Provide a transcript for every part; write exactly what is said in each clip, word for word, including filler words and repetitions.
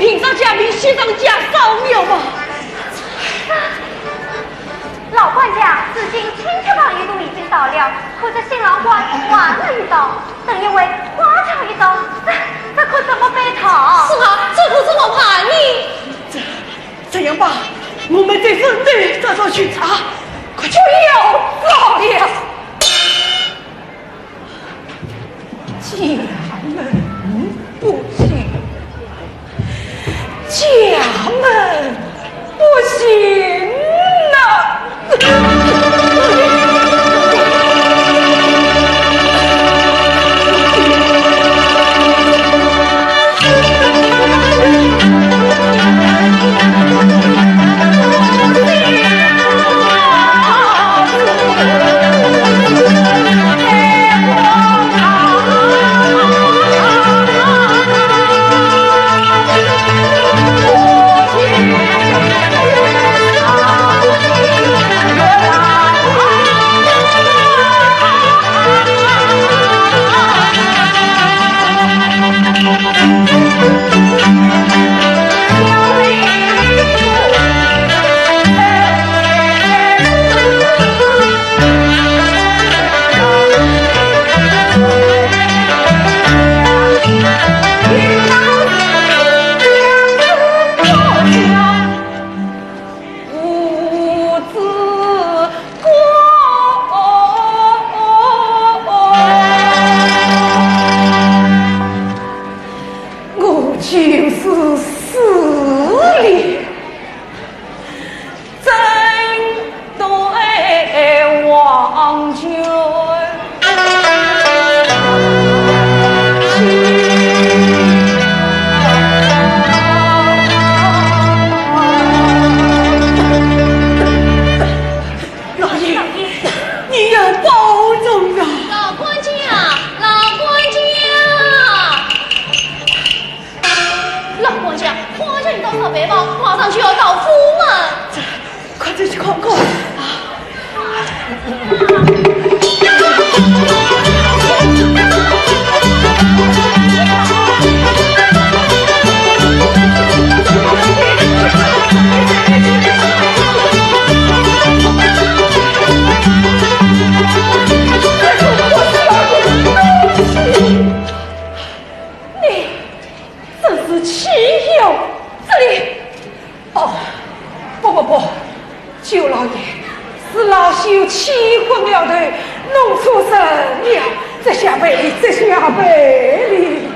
平上加平，雪上加霜，有吗？老管家，如今亲戚朋友都已经到了，可这新郎官还没有到，等一会花轿一到，这，这可怎么办？是啊，这可怎么办呢？这，这样吧，我们再分队再去查，快去。不要找了。 家门不幸，家门不幸呐！我就是死了，怎对王权？ 老爷，老爷，你要保重啊！老管家，老管家，老管家，花轿已到石牌坊，马上就要到府门。这，快点去看看啊！ 你真是岂有此理！哦，不不不，舅老爷，是老朽气昏了头，弄错人了，这下赔礼，这下赔礼。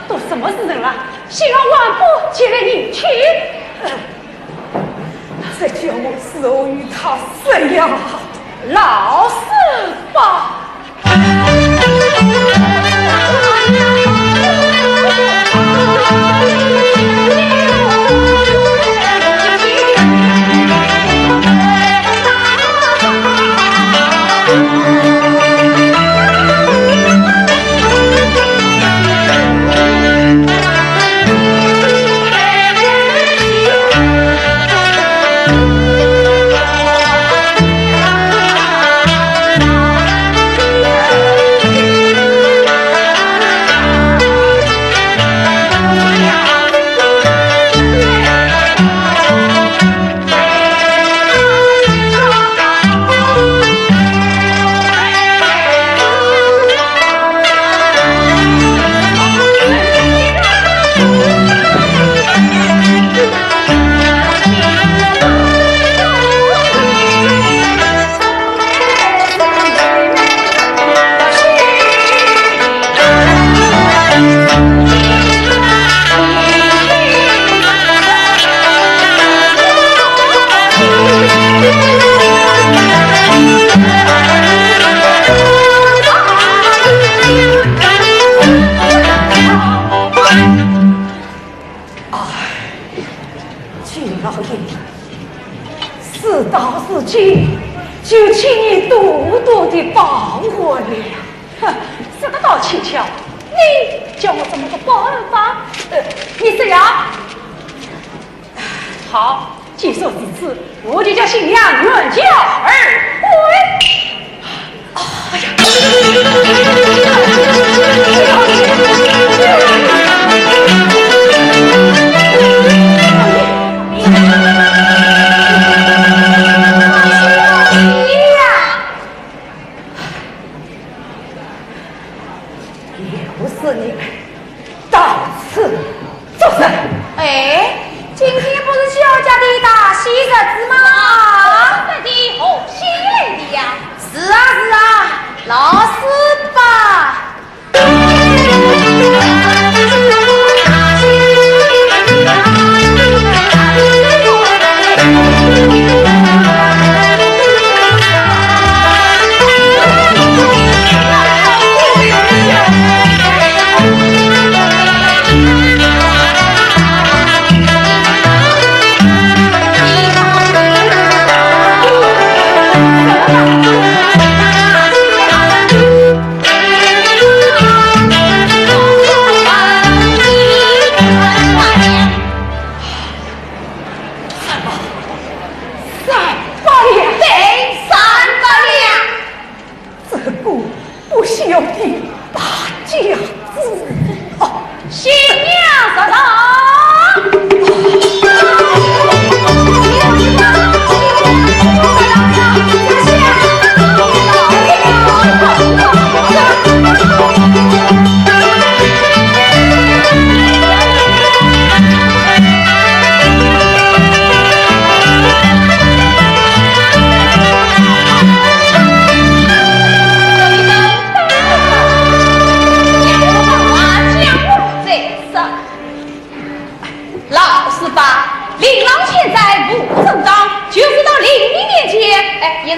都什么时辰了，新郎还不起来迎亲？呃，这叫我如何与他说呀？老实吧。哎，舅老爷，事到如今，就请你多多的帮我了。哼，说得倒轻巧，你叫我怎么个帮法？呃，你说呀？好，既说如此，我就叫新娘原轿而归。哎呀！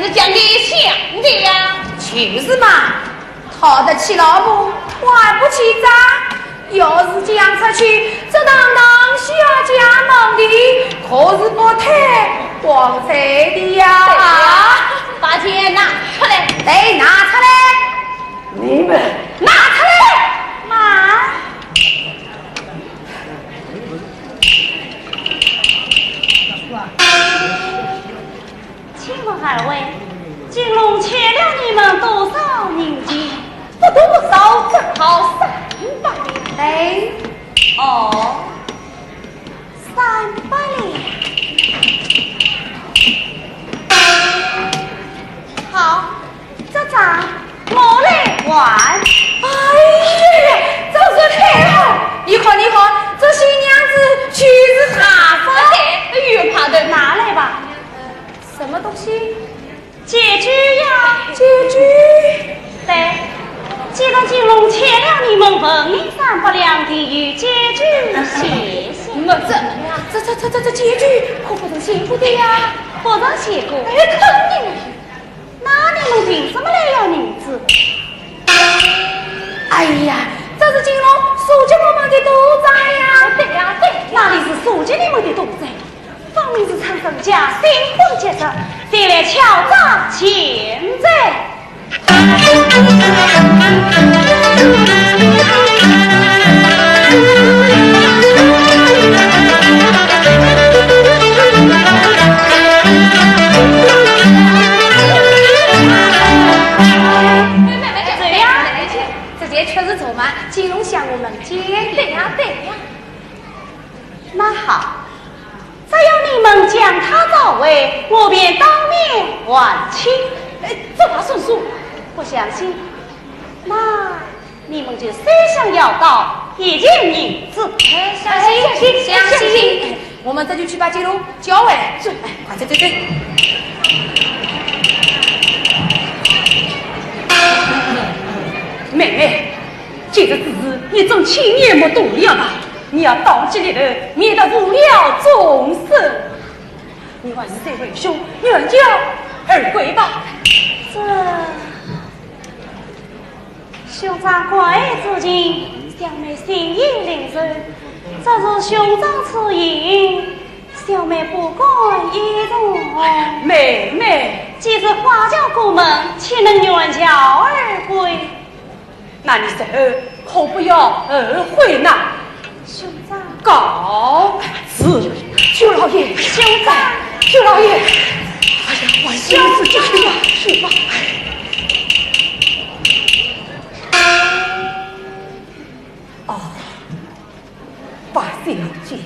是讲给想的呀。就是嘛，讨得起老婆，还不起账。要是讲出去，这堂堂小家门第可是不太光彩的呀。对呀，把钱拿出来。来，拿出来。你们拿出来。妈。 请问二位，金龙欠了你们多少银钱？不多不少，正好三百两。哎，哦，三百两。好，这账我来还。哎呀，真是太好！你看，你看，这新娘子就是哈法。哎，有怕的，拿来吧。 什么东西？借据呀。借据？对，既然金龙欠了你们纹银三百两，定有借据，谢谢。我这，这，这，这，这借据可不曾写过的呀。不曾写过？哎，肯定没有。那你们凭什么来要银子？哎呀，这是金龙输给我们的赌债呀。对呀，对呀。哪里是输给你们的赌债？ 分明是趁人家新婚结日，前来敲诈欠债。这样，这件确实做嘛，金龙向我们借的呀，对呀。那好， 只要你们将他找回，我便当面还清。哎，这话算数。不相信？那你们就三相要到一钱银子。哎，相信，哎，相信，相信。相信。哎，我们这就去把金龙叫回来。走，哎，快走，走，走。妹妹，今日之事，你总亲眼目睹了吧？ 你要当机立断，免得误了众生。你还是随为兄远嫁而归吧。这，兄长关爱之情，小妹心意领受。只是兄长此言，小妹不敢言传。妹妹，既是花轿过门，岂能远轿而归？ 那你日后可不要后悔呐。兄长。告辞，舅老爷。兄长。舅老爷。哎呀，还是自己去吧，去吧。哦，八小姐，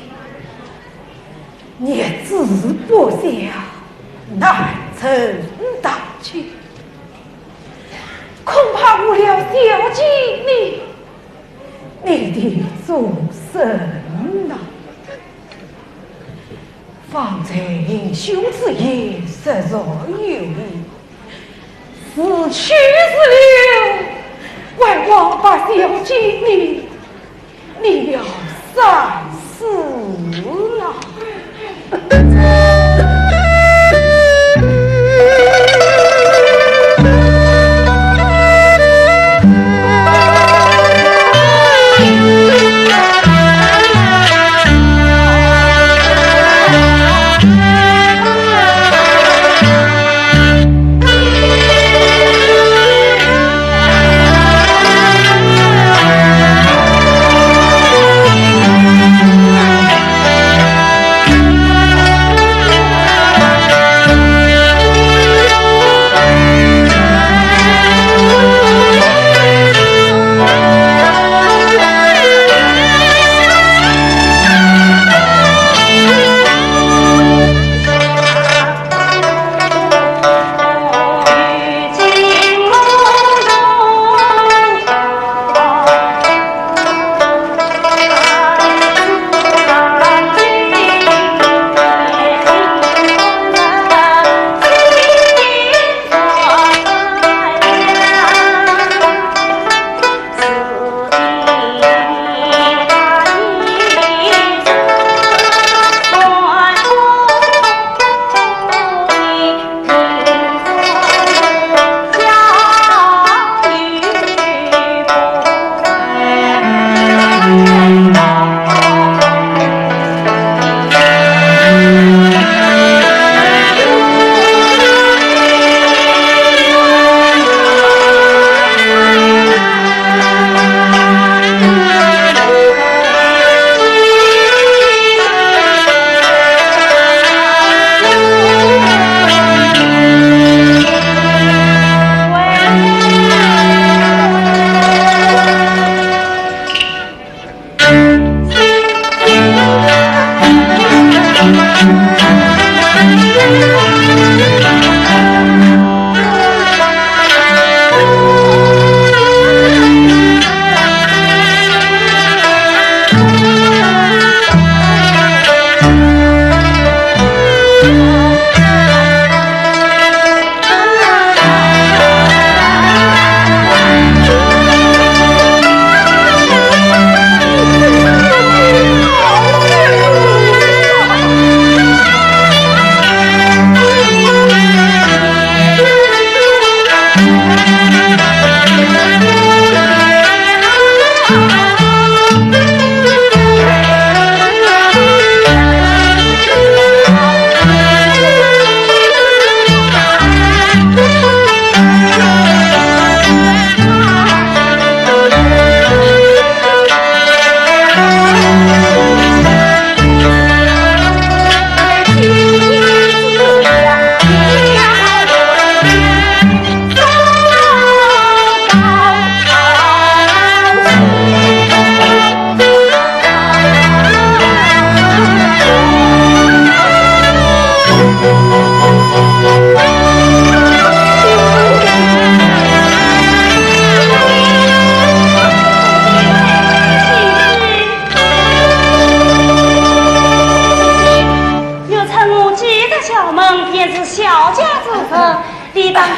你志不小，难成大器。 恐怕误了小姐你，你的终身呐。方才兄之言，实在有理，是去是留，还望八小姐你 你要三思了。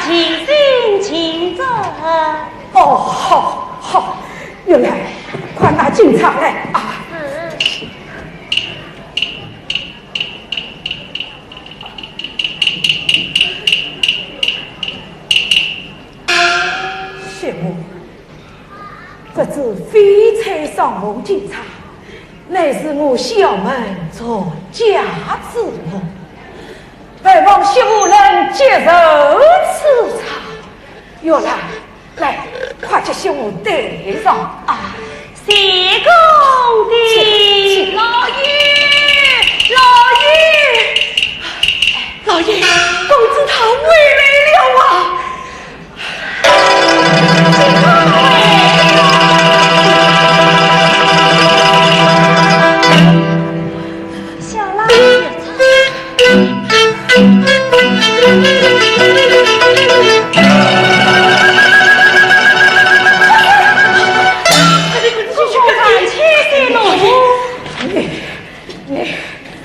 请进，请坐。哦，好，好，有来，快拿金钗来啊！是。谢幕，这只翡翠双凤金钗，乃是我小门传家之物。 还望媳妇能接受此茶。月兰，来，快给媳妇戴上啊！谢公子。请，请。老爷，老爷，老爷，公子他回来了啊！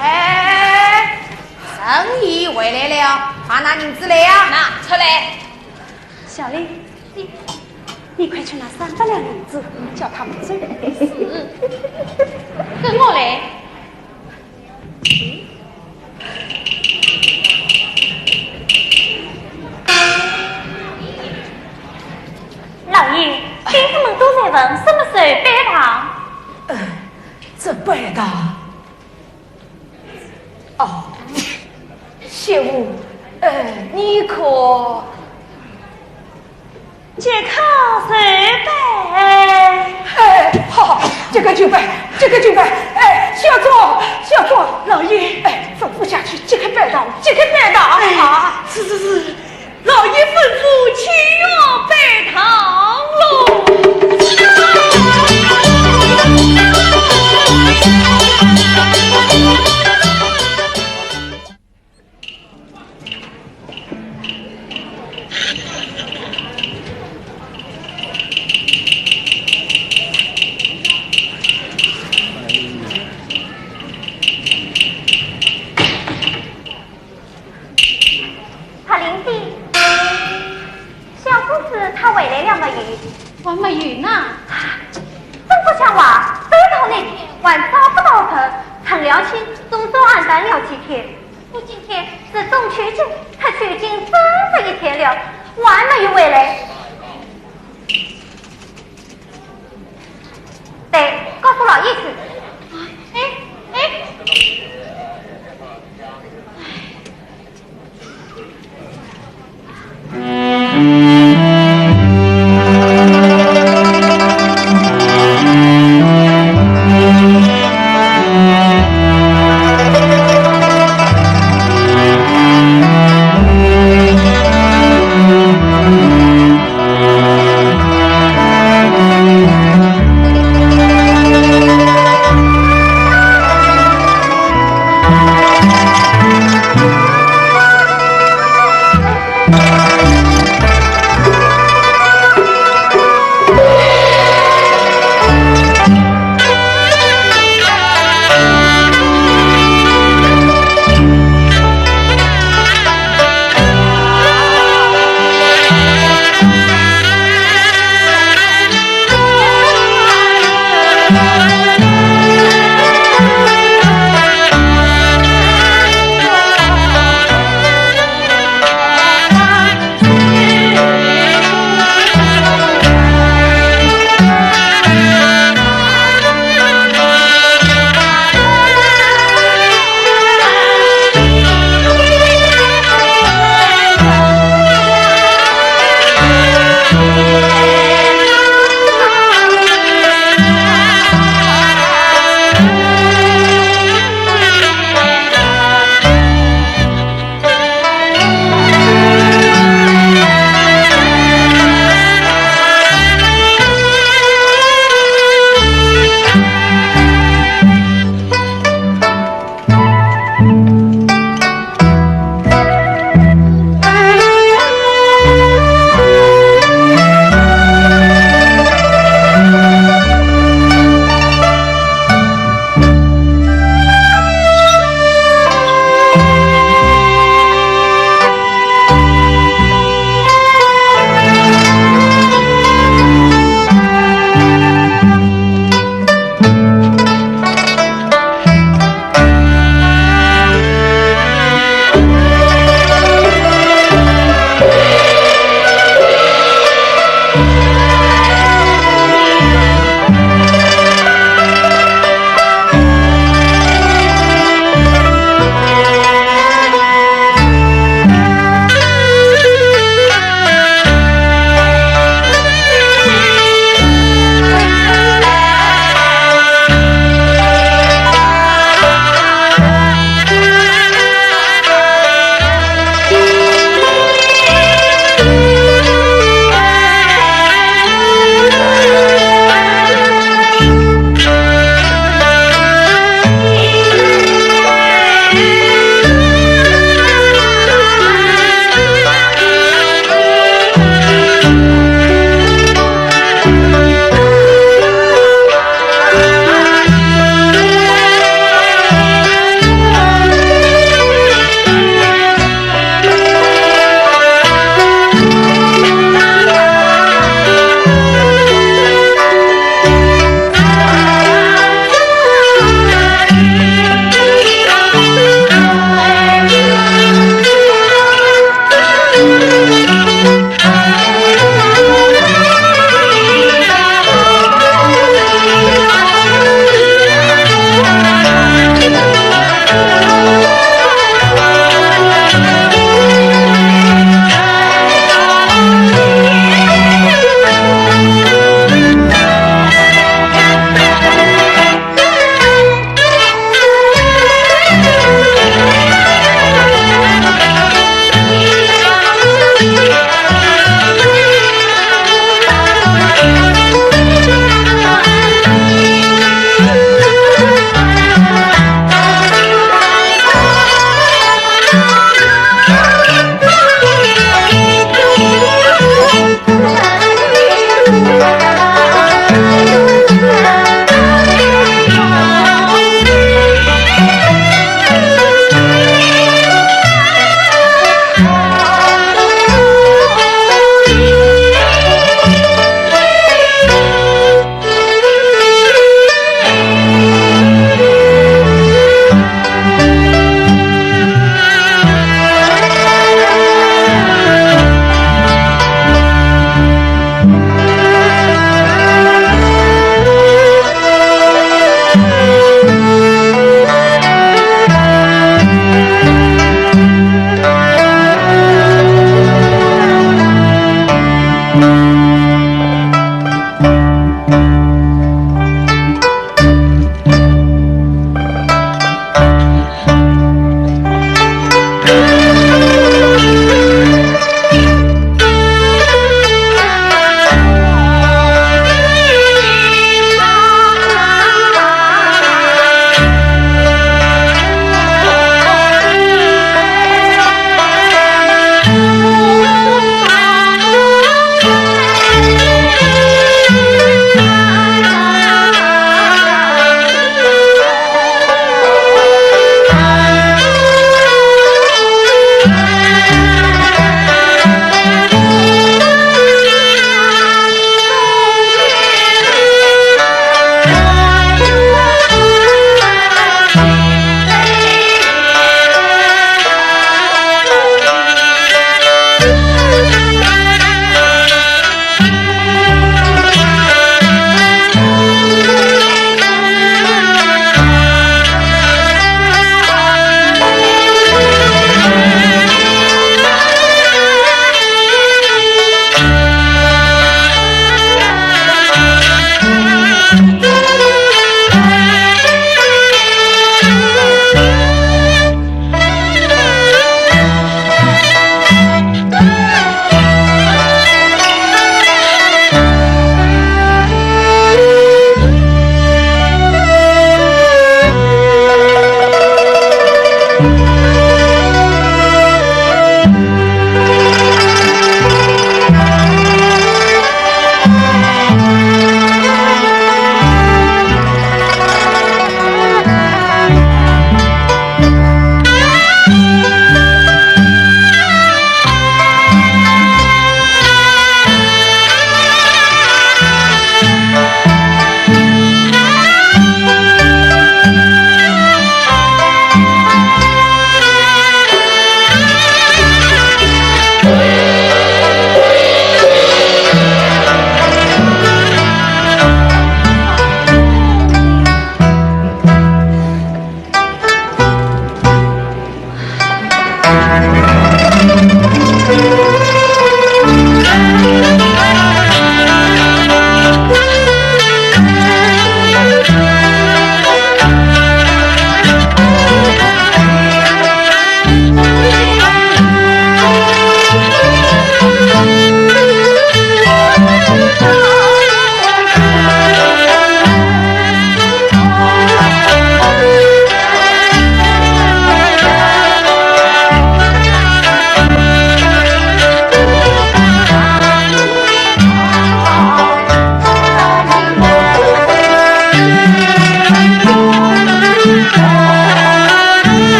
哎，生意回来了，快拿银子来呀！拿出来。 小丽，你，你快去拿三百两银子，叫他们准备。是，跟我来。老爷，兵士们都在问什么时候拜堂。呃，这拜堂 哦，媳妇，呃，你可……即刻就拜。哎，好，好，即刻就拜，即刻就拜。哎，小周，小周。老爷。哎，吩咐下去，即刻拜堂，即刻拜堂啊！哎，是，是，是。 老爷吩咐，请我拜堂喽。帕林蒂，小公子他回来了没有？还没有呢。真不像话，飞到那边还找不到人，陈良卿总算暗淡了几天。我今天是中秋节，他究竟走了一天了，还没有回来。 对，告诉老爷去。哎，哎。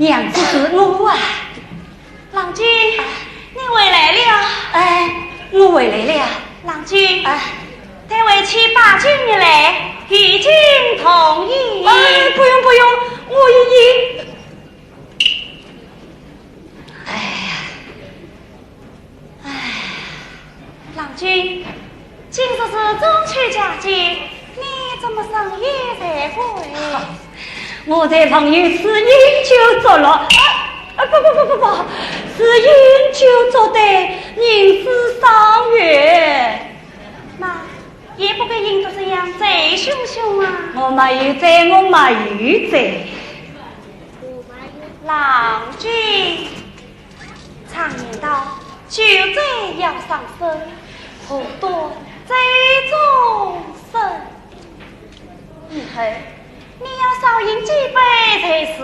娘子是我啊。郎君，你回来了。哎，我回来了。郎君，哎，待为妻把酒热来，与君同饮。哎，不用不用，我已经……哎呀，哎。 郎君，今日是中秋佳节，你怎么深夜才归？我在朋友此饮酒作乐，啊，啊，不不不不不，此饮酒作对，人之赏月。那也不必饮得这样醉醺醺啊。我没有醉，我没有醉。郎君， 常言道，酒醉要伤身，何端醉终身。以后你要少饮几杯才是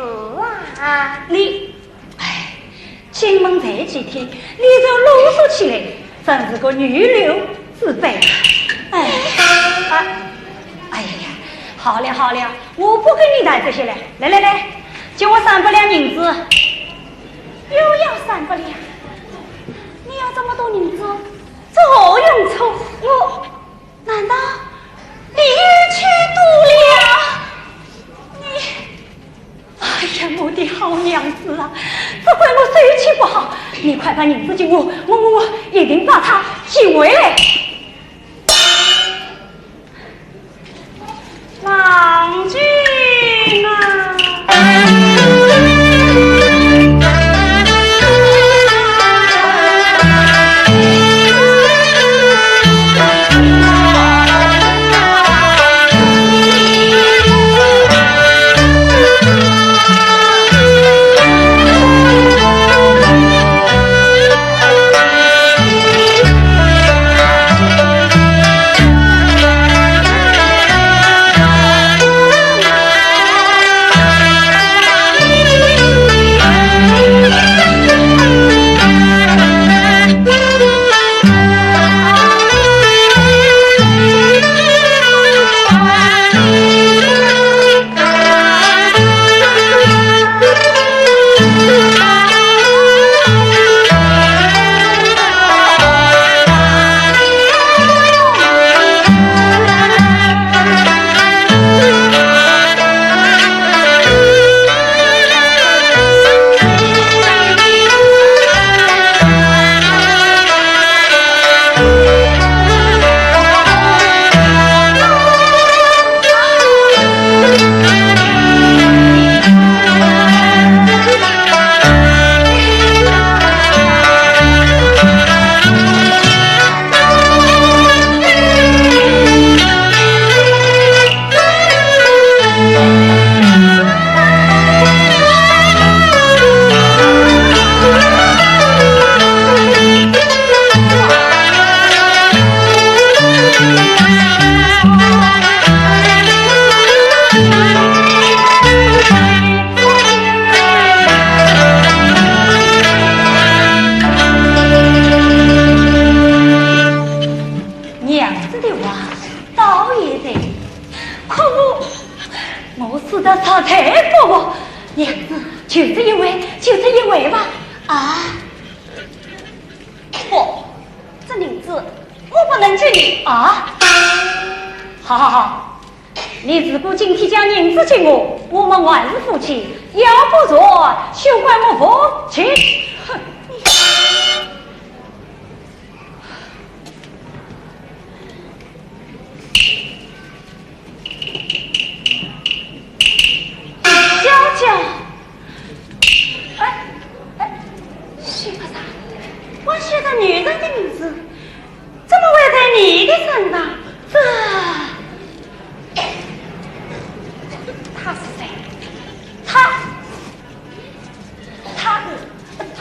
啊。你，哎，进门才几天，你就啰嗦起来，真是个女流之辈。哎，啊，哎呀，好了好了，我不跟你谈这些了。来来来，给我三百两银子。 又要三百两？你有这么多银子，做何用处？我，难道你又去赌了？你，哎呀，我的好娘子啊，只怪我手气不好。你快把银子给我，我，我，我一定把它取回来。 郎君啊！娘子的话倒也对，可我，我死得实在不服。娘子，就这一回，就这一回吧。啊？不，这银子我不能给你。啊？好好好， 你如果今天将银子给我，我们还是夫妻；要不然，休怪我无情。哼！娇娇，哎，哎，姓啥？我写的女人的名字， 怎么会在你的身上？这，他是谁？他，他，他，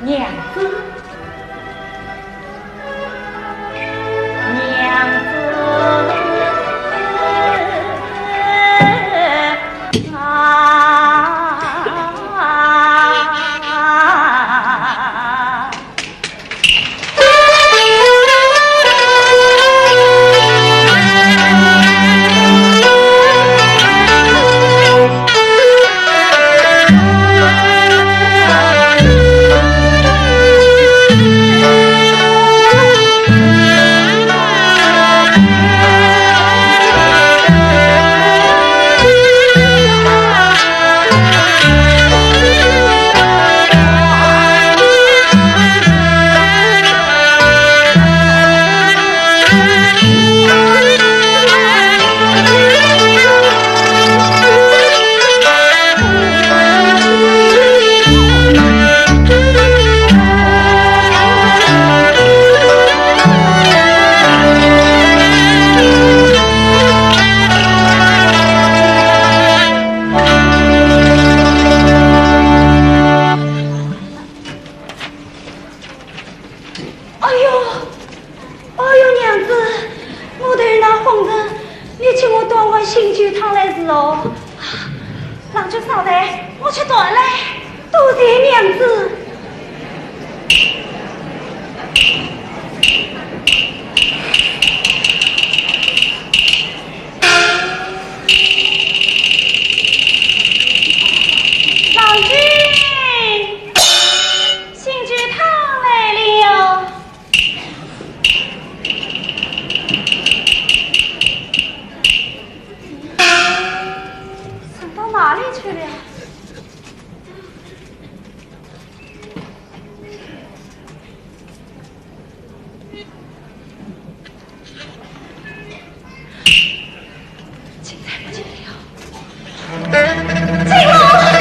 娘子，娘子啊！哎呦，哎呦，娘子，我头那昏沉，你请我端碗醒酒汤来是哦。郎君稍待，我去端来，多谢娘子。郎君，醒酒汤来了。 藏到哪里去了？现在不见了。金龙，你回来！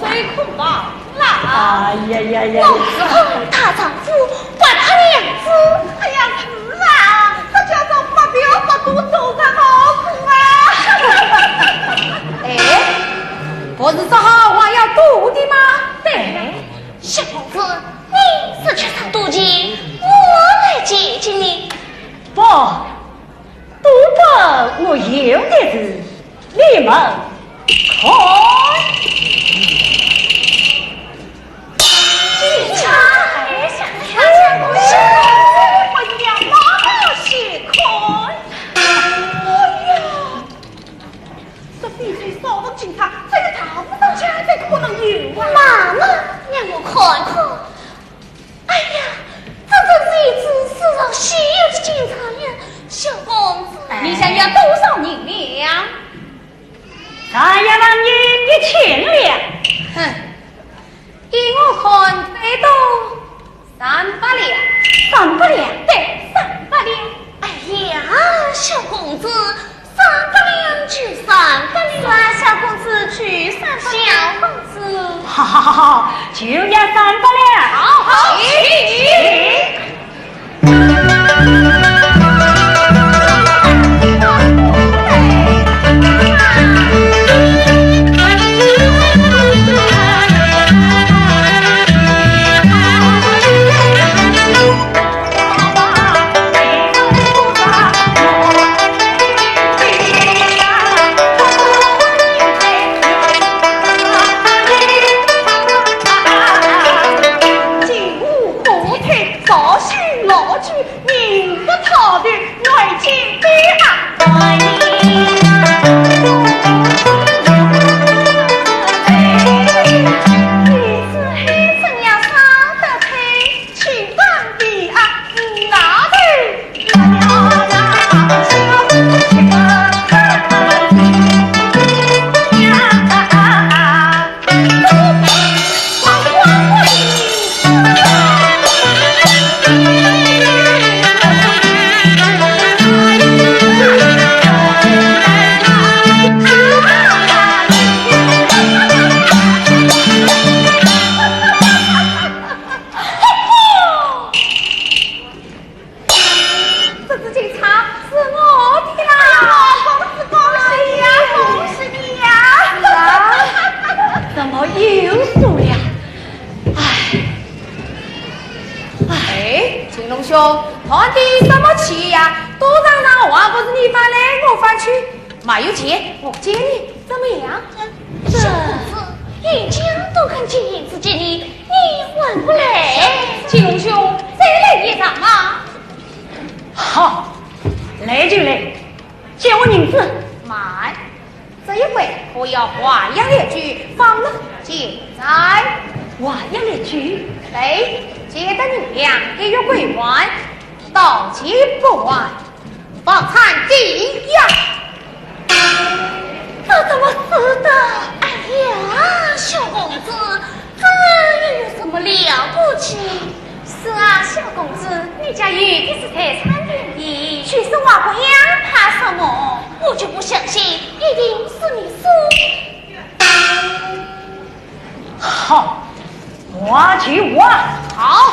水空房啦。哎呀呀呀呀！我伺候大丈夫，还怕娘子？哎呀，是啊，这叫做不嫖不赌，赌上老虎啊！哎，不是说好还要赌的吗？对。小公子，你是缺少赌钱，我来借借你。不，赌博我有的是，你们看。警察，哎呀，小公子，我娘妈妈先看。哎呀，这翡翠烧到警察，这个大武当家怎可能有啊？妈妈，让我看看。 哎呀，这真是一只世上稀有的金钗呀，小公子。你想要多少银两？咱要问你一千两。哼，依我看，最多三百两。三百两？对，三百两。哎呀，小公子， 三百两就三百两。是啊，小公子就三百两。小公子。好好好好，就要三百两。好好，请。这只金钗是我的啦！哎呀，恭喜恭喜你呀！是啊，怎么又输了？唉，唉。哎，金龙兄，叹的什么气呀？赌场上还不是你翻来我翻去，没有钱，我借你，怎么样？这小公子，人家都肯借银子给你，你还不来？金龙兄，再来一场啊！ 好，来就来，借我银子。慢，这一回可要花样列举，方能见财。花样列举？对，借得银两一月归还，到期不还，房产抵押。 这怎么使得？哎呀，小公子，这又有什么了不起？是啊，小公子，你家有的是财产的呢。就是花不样怕什么？我就不相信，一定是你输。 好，我去挖。好。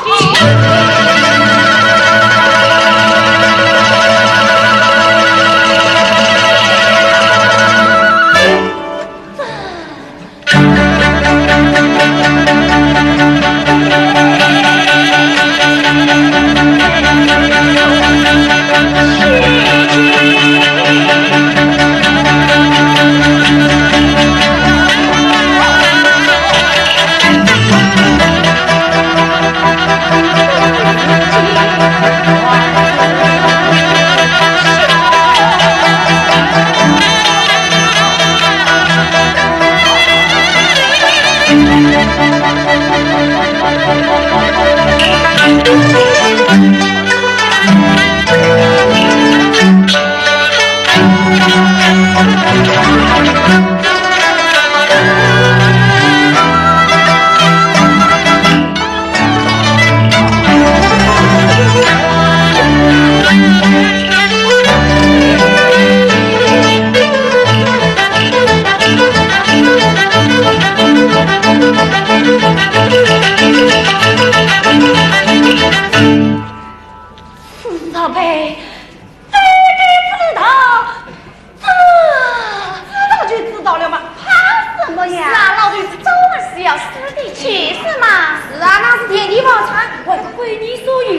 是啊，老头子早晚是要死的。就是嘛。是啊，那是天地包产，还不归你所有。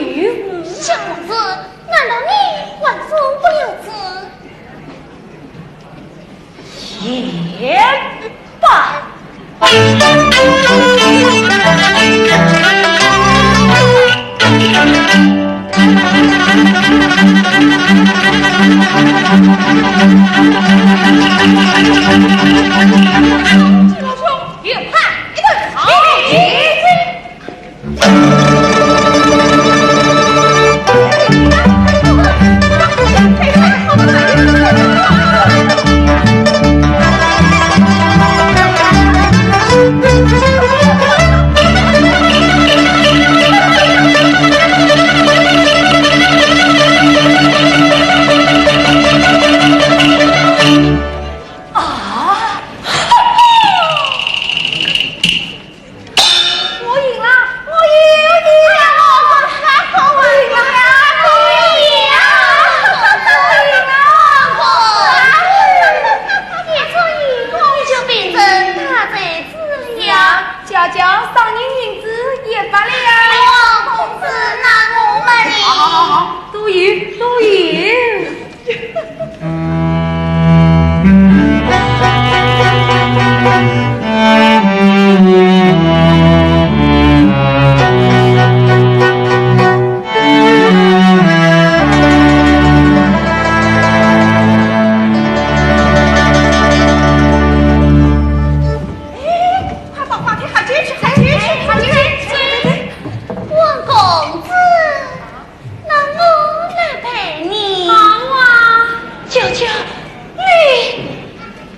小公子，难道你还做不了主？贤罢。我赢了，我赢了！哎呀，我是啊，我赢了，我赢了，我赢了！你这一赢，你就变成大才子了。姐姐赏银子也发了呀。哎呦，公子，那我们呢？好好好好，多赢，多赢。哎，快把花瓶拿进去，拿进去，拿进去！温公子，那我来陪你。好啊。姐姐，你……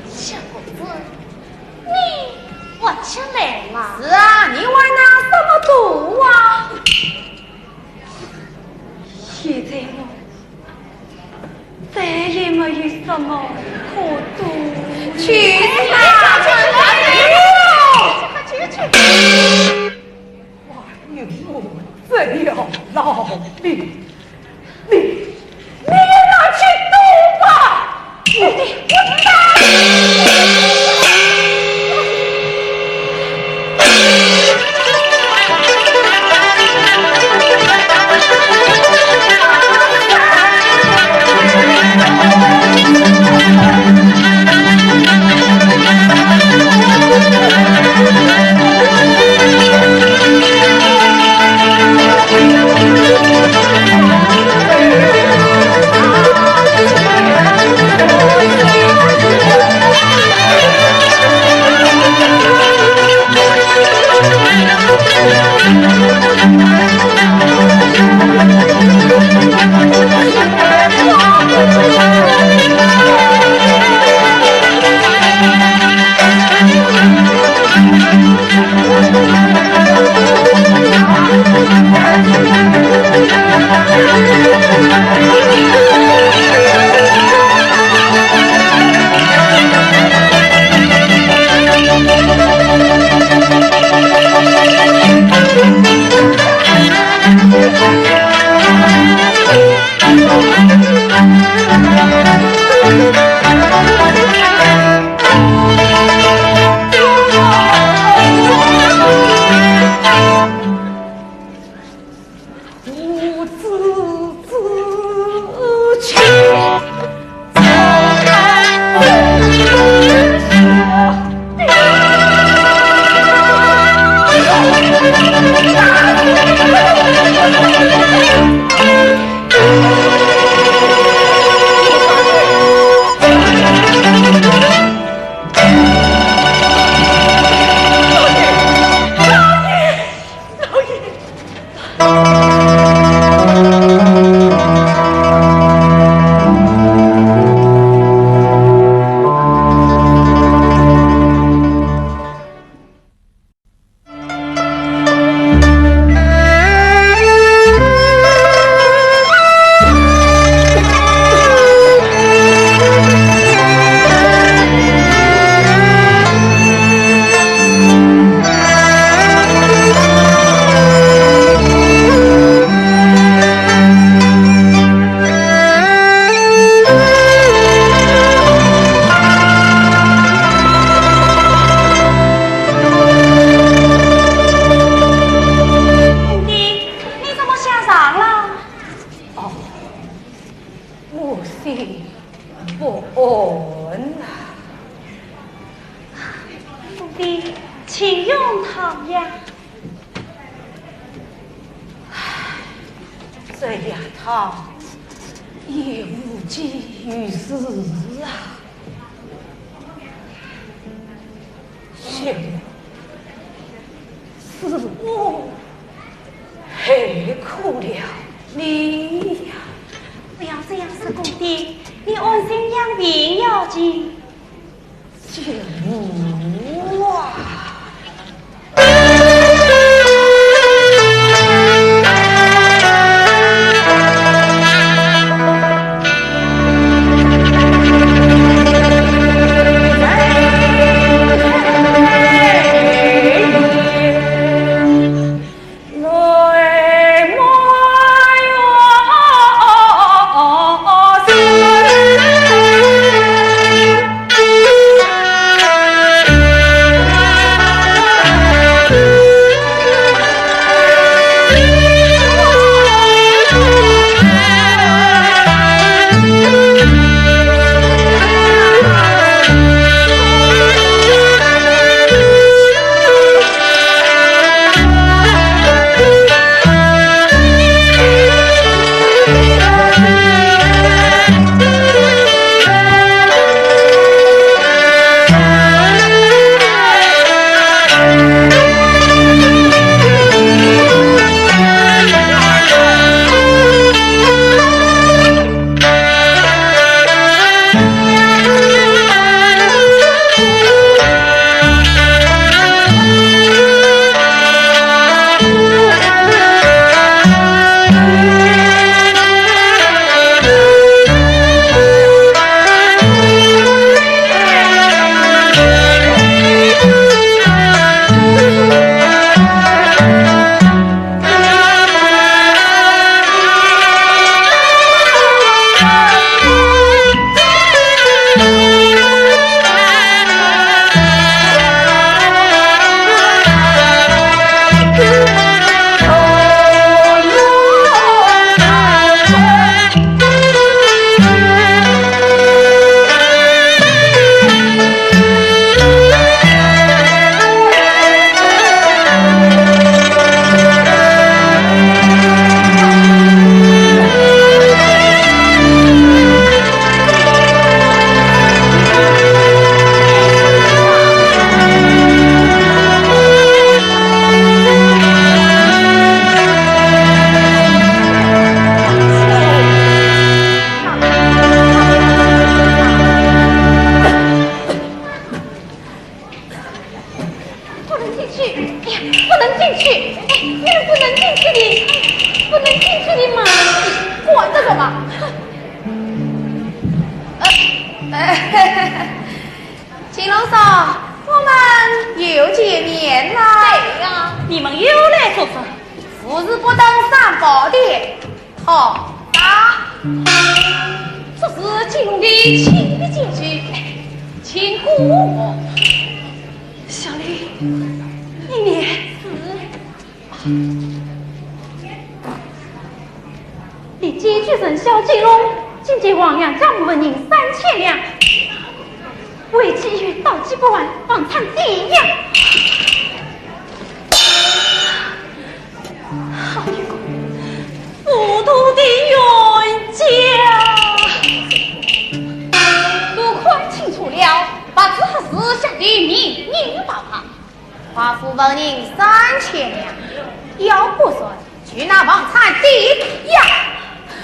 小公子，你还想来吗？是啊，你还拿什么赌啊？现在我再也没有什么可赌了。去死吧！还有我这条老命，你，你也拿去赌吧！你，你，我打你！府的，请用汤药。唉，这药汤也无济于事啊。 是我害苦了你呀。不要这样说，公爹，你安心养病要紧。是我啊。不能进去，哎呀，不能进去，哎，你们不能进去的，不能进去的嘛。管这个嘛。呃，呃，金龙嫂，我们又见面了。对呀，你们又来做甚？无事不登三宝殿。 好，打。这是金龙的亲笔简书，请过目。小丽，你念。是。你寄居人小金龙，今借王娘家母人三千两，为寄与到期不还，房产抵押。 好一个糊涂的冤家！奴看清楚了，不知何时下的命令宝塔，还付夫人三千两，要不还，就拿房产抵押。哼！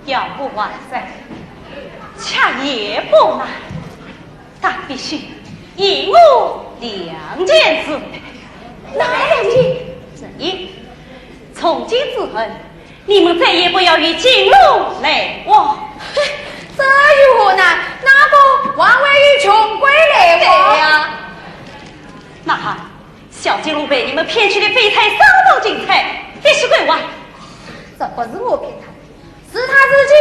要不还债，吃也不难，但必须依我两件事。哪两件？第一，从今之后，你们再也不要与金龙来往。这有何难？哪个还会与穷鬼来往？对呀。那好， 小金龙被你们骗去的翡翠三宝金钗，必须归还。这不是我骗他，是他自己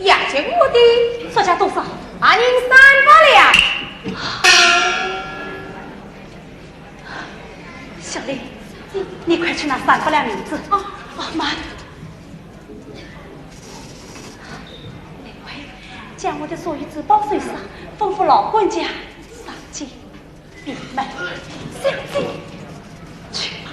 要借我的。说价多少？白银三百两。小丽，你，你快去拿三百两银子。哦，哦，慢。将我的所有珠宝首饰，吩咐老管家上街闭门相争。去吧。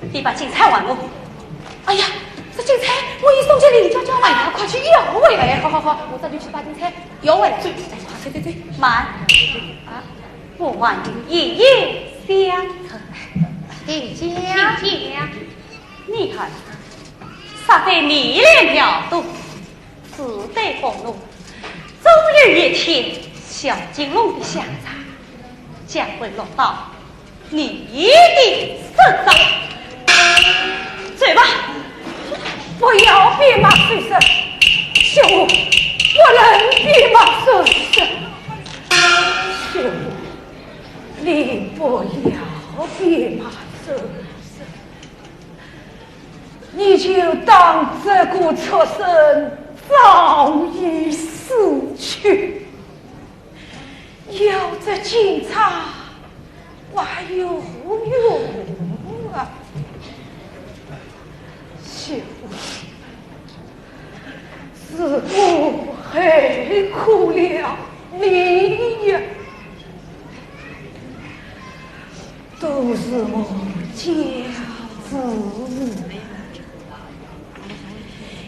你把金钗还我。哎呀，这金钗我已送给林娇娇了。哎呀，快去要回来。哎，好好好，我这就去把金钗要回来。走，哎，快，走走走。慢。啊，我还有一言相陈。请讲。请讲。你看，杀得你连条都 自得活路，终有一天，小金龙的下场将会落到你的身上。走吧。不要别骂书生，小五，不能别骂书生。小五，你不要别骂书生。 你就当这个畜生早已死去，要这金钗还有何用啊？小五，是我害苦了你呀。 都是我家之人，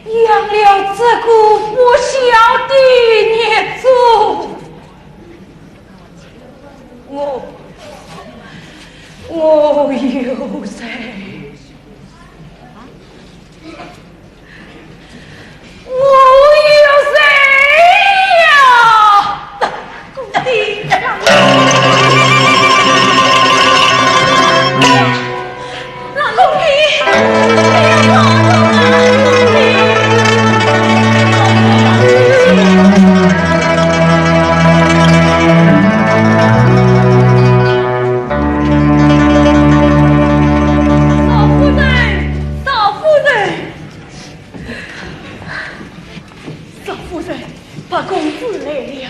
养了这个不孝的孽种，我，我有罪。 我有罪呀！老公公，哎呀，老公公，老公公。少夫人，少夫人。 少夫人，白公子来了。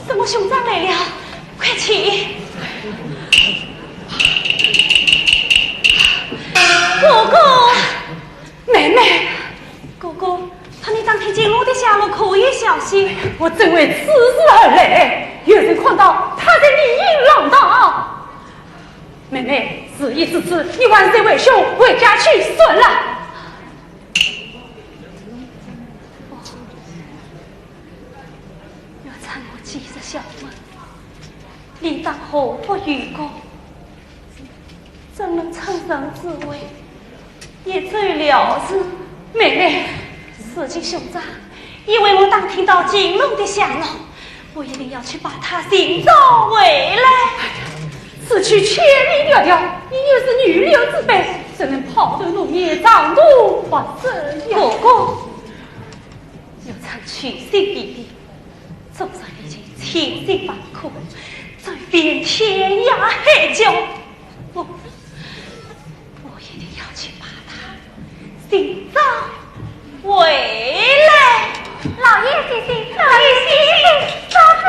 什么兄长来了？快请。哥哥。妹妹。哥哥，他们打听金龙的下落可有消息？我正为此事而来，有人看到他在里面浪荡。妹妹，事已至此，你万事为兄，回家去算了。 我，我趁我几日消闷，理当和睦与共，怎能趁人之危，一走了之？妹妹，如今兄长已为我打听到金龙的下落， 我一定要去把他寻找回来。此去千里迢迢，你又是女流之辈，怎能抛头露面，长途跋涉呀？哥哥，我曾去信弟弟，纵然已经千辛万苦，走遍天涯海角，我 我一定要去把他寻找回来。老爷请起，老爷请起，走吧。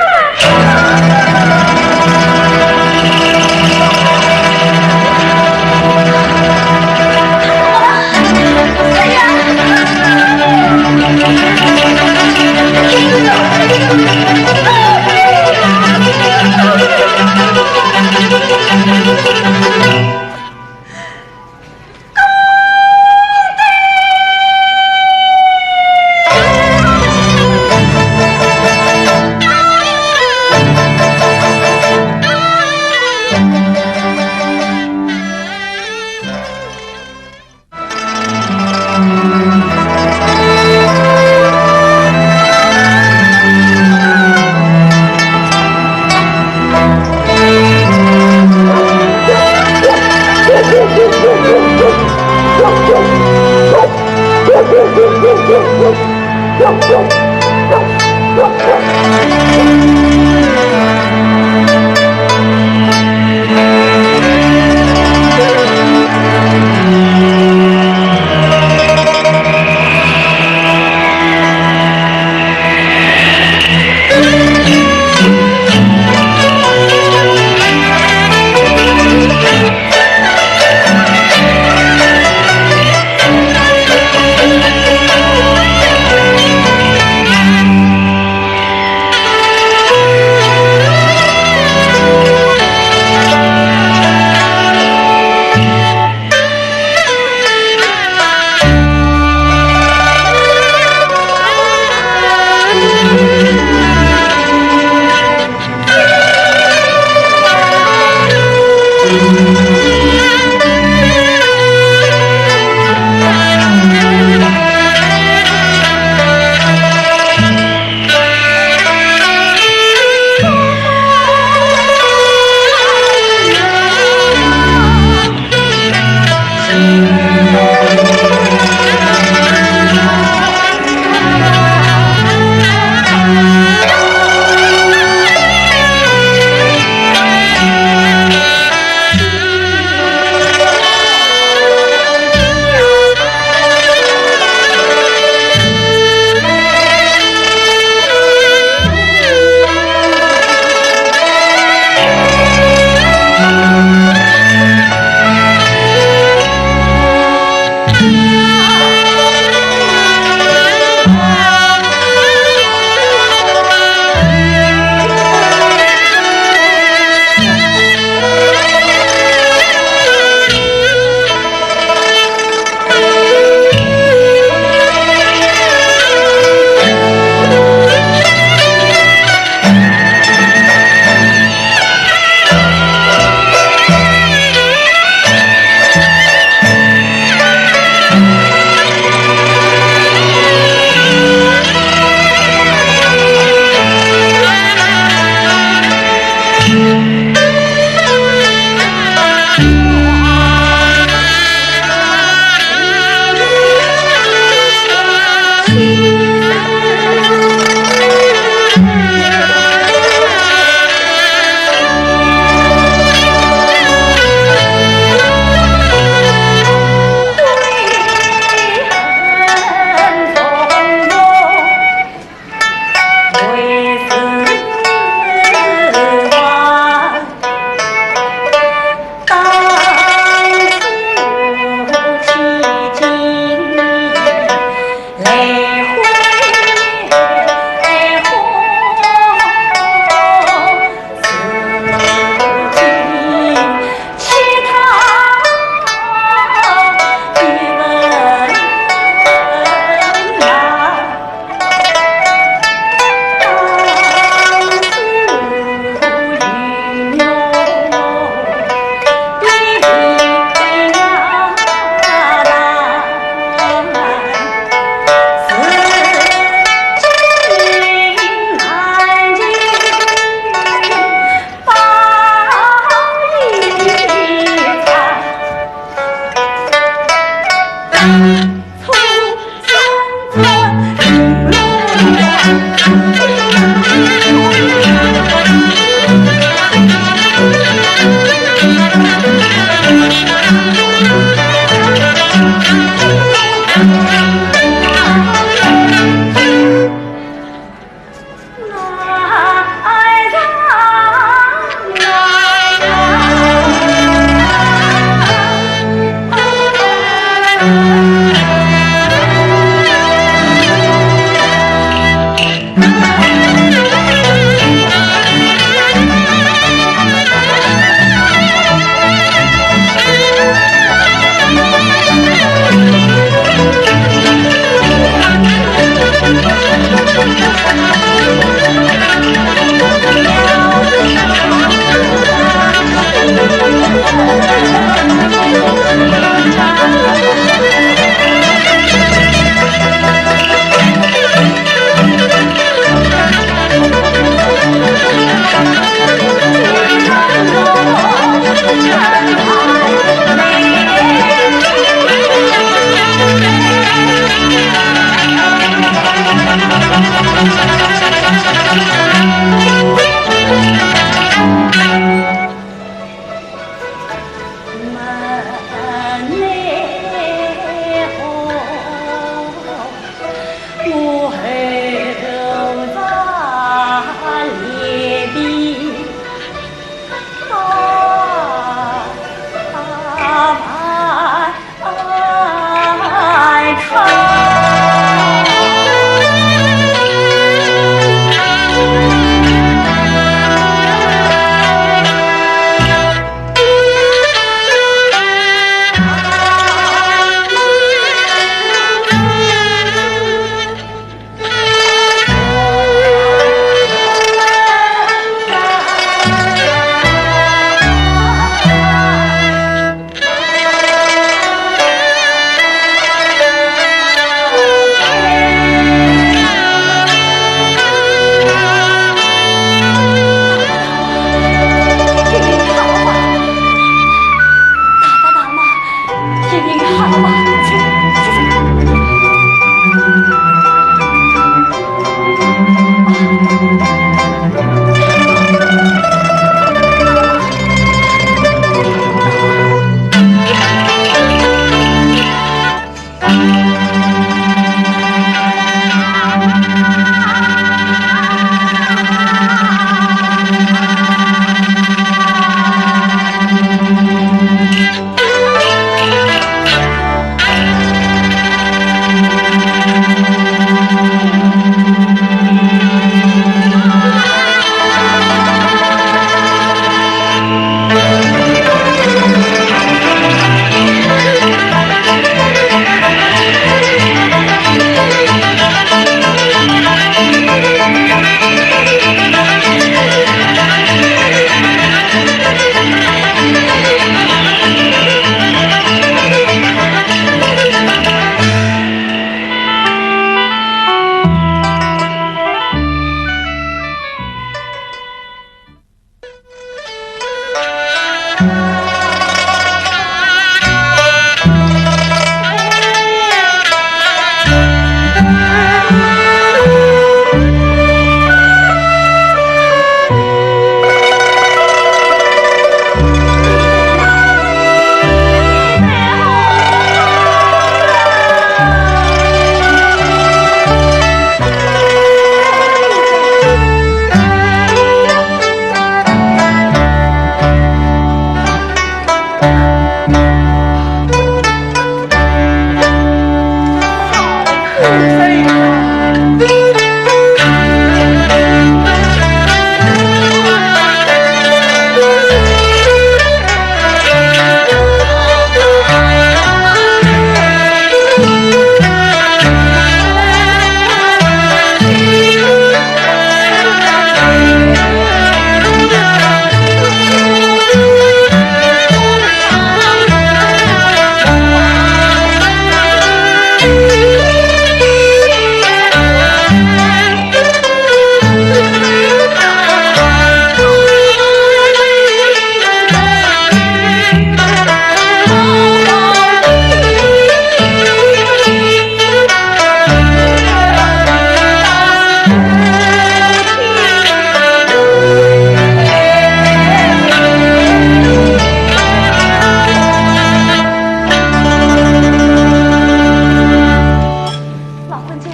老人家，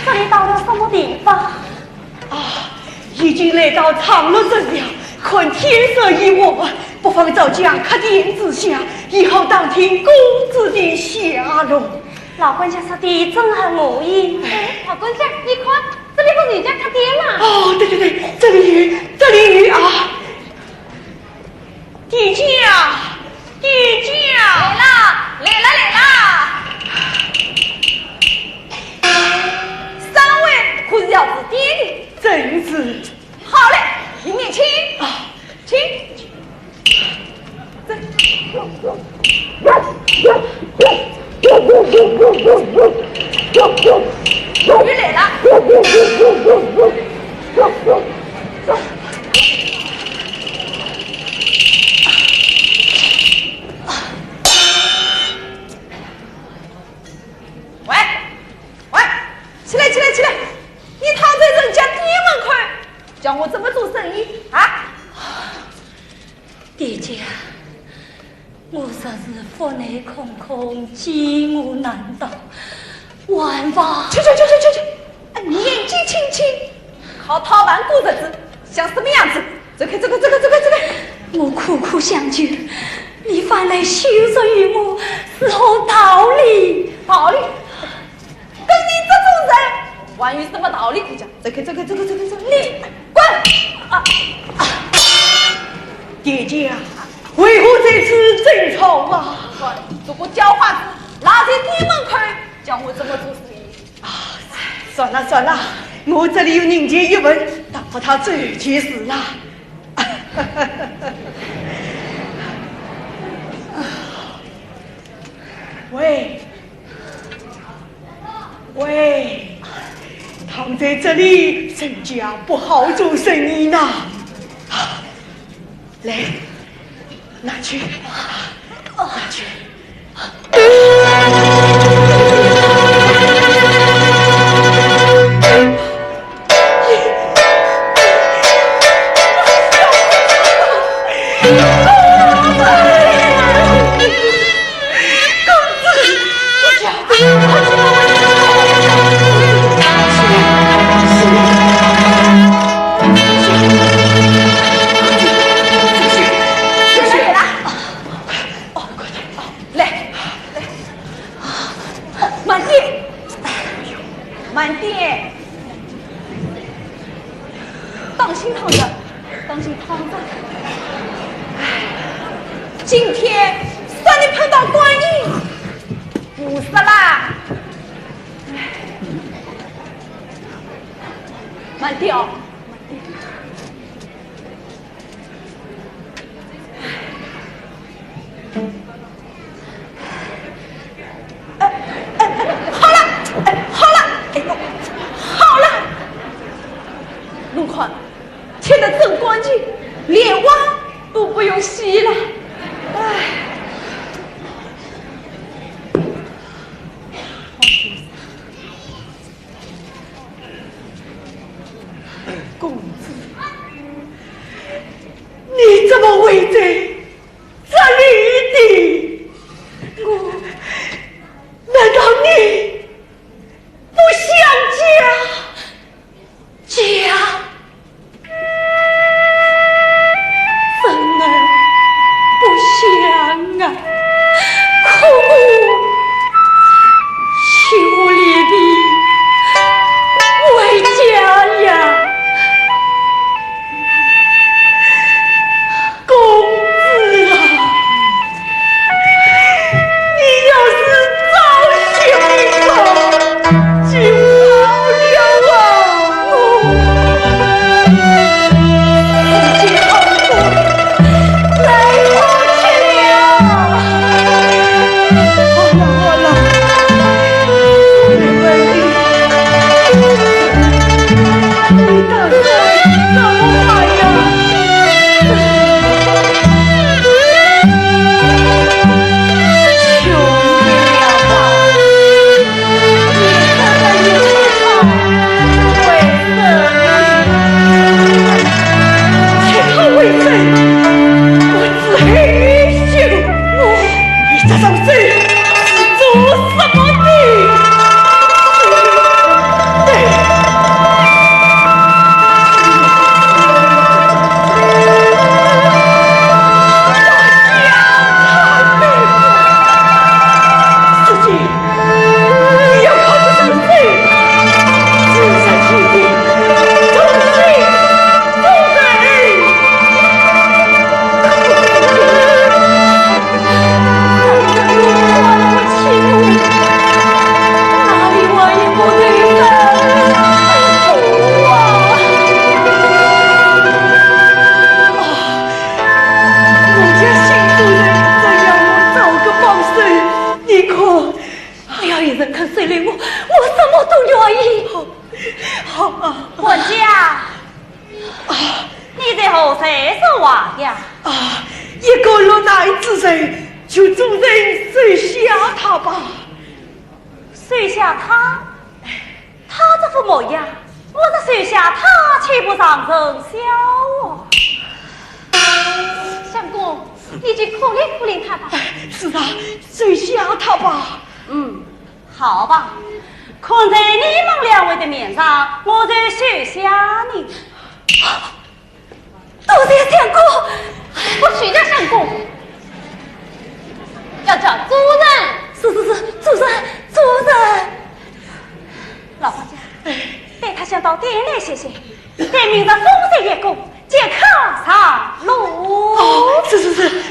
这里到了什么地方？啊，已经来到长乐镇了，看天色已晚，不妨早将客店支下，以后打听公子的下落。老人家说的真合我意。哎，老人家，你看，这里不是有家客店吗？哦，对对对，这里有，这里有啊。 店家，店家。来啦，来啦，来啦！三位可是要住店的？正是。好嘞，里面请。啊。请。这。 鱼来了。喂，喂，起来，起来，起来！你躺在人家店门口，叫我怎么做生意啊？ 店家，我实是腹内空空，饥饿难当，还望……去去去去去去！哎，年纪轻轻，靠讨饭过日子，像什么样子？走开，走开，走开，走开，走开！我苦苦相求，你反来羞辱于我，是何道理？道理？ 跟你这种人，还有什么道理可讲？走开，走开，走开，走开，走开！你滚！啊，啊！店家，为何在此争吵啊？如果叫花子拉在店门口，叫我怎么做生意？啊，算了算了，我这里有人借一文，打发他走就是了。喂， 喂，躺在这里人家不好做生意呐。来，拿去，拿去。来，来，慢点，慢点。 当心烫着，当心烫着。今天算你碰到官人，不是啦。慢点哦。 哎，哎，哎，好了，哎，好了，哎呦，好了。侬看，贴得真干净，连碗都勿不用洗了。哎，公子，你怎么会在这里的？我，难道你不想家？ 家？真儿不想啊，可我情何以堪为家呀。 公子啊，你要是早些回头，就好了啊！我自己好过，来不及了。好了好了，我没问题。 你打算怎么办呀？穷极了吧？你打算用乞讨为生？乞讨为生？我只黑心我。 你这种事是做什么的？对。事情 你要靠得上谁？自然决定忠心忠诚。人家姓朱人，真要我找个帮手，你看， 只要有人肯收留我，我什么都愿意。好，好啊。管家，啊，你在和谁说话呀？啊，一个落难之人，求主人收下他吧。收下他？他这副模样，我若收下他，岂不让人笑话？相公，你就可怜可怜他吧。是啊，收下他吧。嗯， 好吧，看在你们两位的面上，我就收下你。多谢相公。不许叫相公，要叫主人。是是是，主人，主人。老管家，带他先到店内歇歇，待明日风雪一过， 即刻上路。哦，是是是。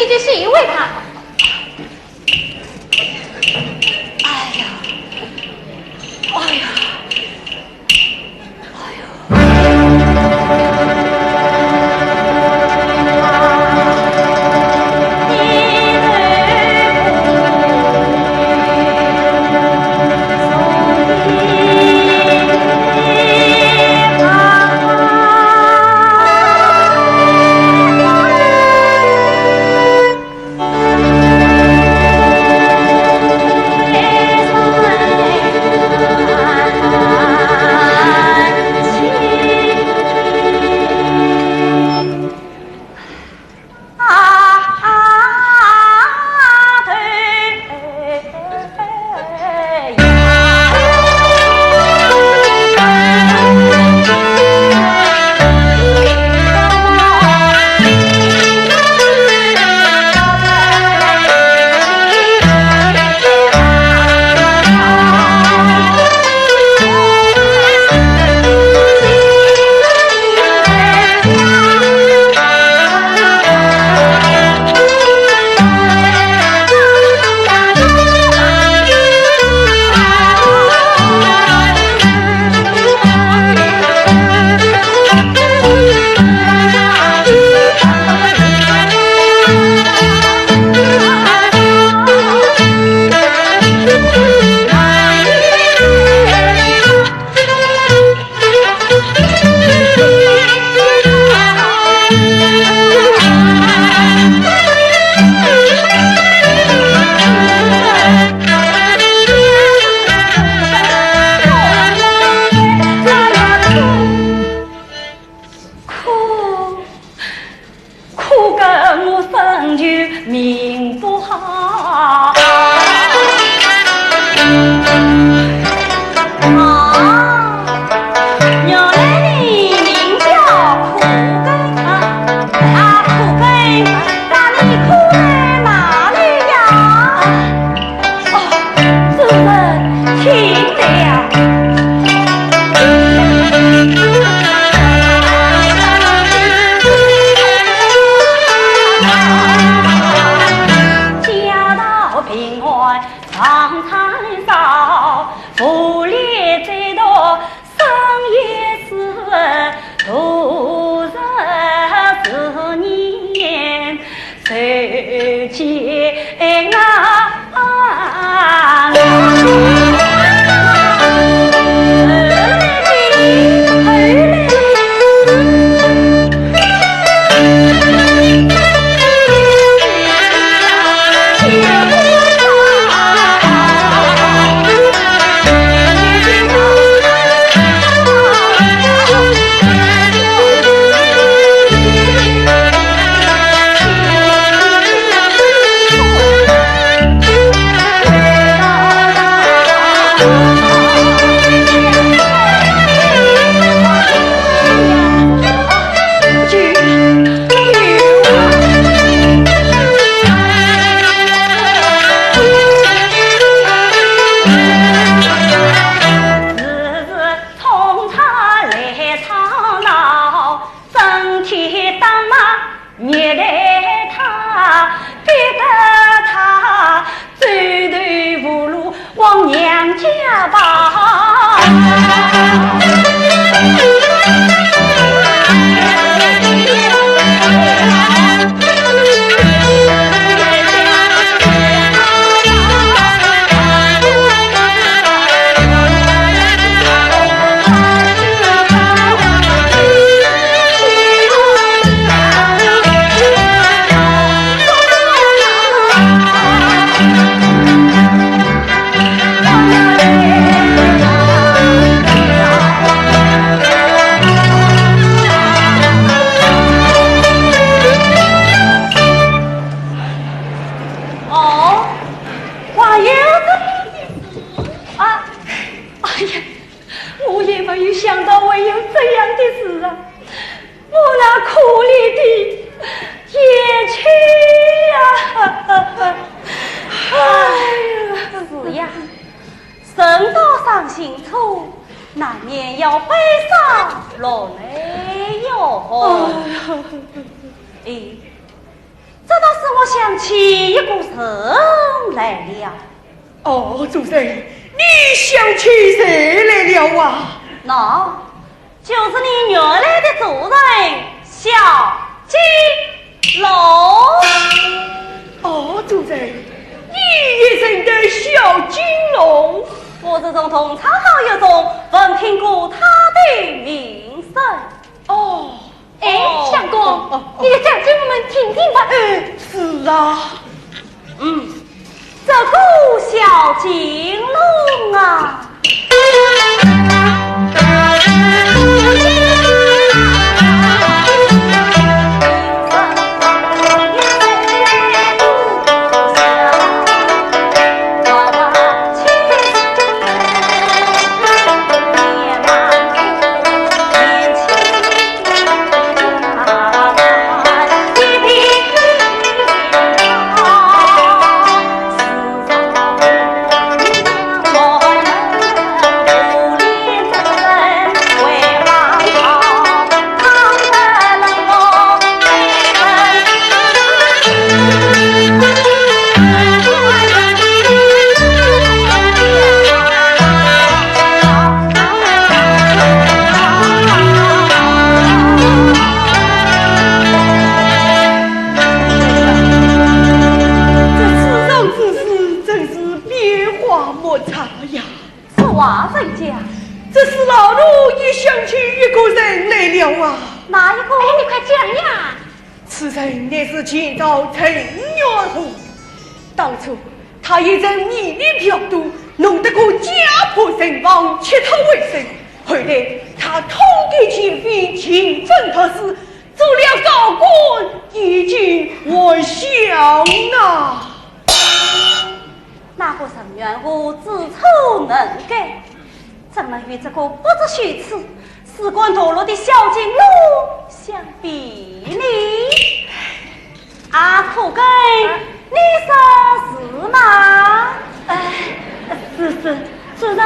这是一位他。哎呀，哎呀。可，可跟我分句名不好。啊，原来你名叫苦根啊，啊，苦根，那你苦在哪里呀？ 哦，主人，请了。家道贫寒常常少，无力再多 生也死，度日思念，谁见啊？日日冲茶来吵闹，整天打骂虐待她，逼得她走投无路，往娘家跑。 哦，还有这样的事啊！哎呀，我也没有想到会有这样的事啊！我那可怜的贤妻呀！哎呀，是呀，人到伤心处，难免要悲伤落泪哟。哎，这倒使我想起一个人来了。哦，主人，你想起谁来了啊？喏，就是你原来的主人小金龙。哦，主人，你也认得小金龙？我是从同窗好友中闻听过他的名声。哦，哎，哦，相公，哦，哦，哦。你再讲给我们听听吧。哎，是啊。嗯，这个小金龙啊，这世上之事真是变化莫测呀。这话怎讲？这是老奴也想起一个人来了啊。哪一个？哎，你快讲呀！此人乃是前朝陈元和。当初他也曾迷恋嫖赌，弄得个家破人亡，乞讨为生。后来他痛改前非，勤奋读书，做了高官，衣锦还乡呐。那个陈元和知错能改，怎能与这个不知羞耻、仕官堕落的小金龙相比呢？啊，苦根，你说是吗？哎，是，是，主人，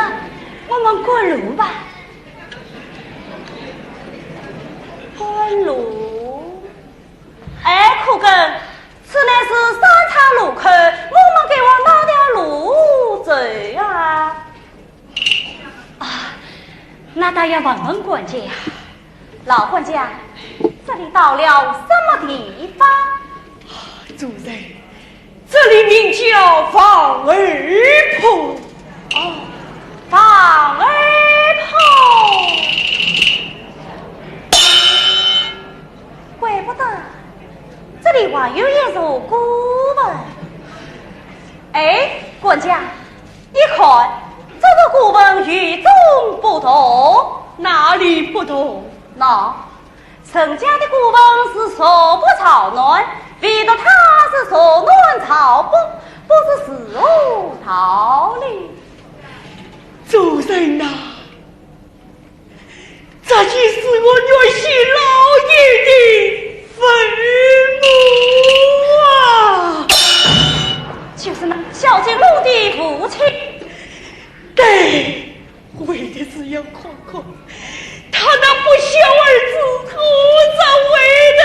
我们赶路吧。赶路？哎，苦根，此乃是三岔路口，我们该往哪条路走啊？啊，那倒要问问管家。老管家，这里到了什么地方？主人，这里名叫房儿坡。哦，房儿坡。怪不得，这里还有一座古坟。哎，管家， 你看，这个古坟与众不同。哪里不同？喏，陈家的古坟是朝北朝南，唯独他是朝南朝北，不知是何道理。主人呐， 这就是我岳父老爷的坟墓啊！就是那小金龙的父亲。对，为的是要看看他那不孝儿子何曾回头。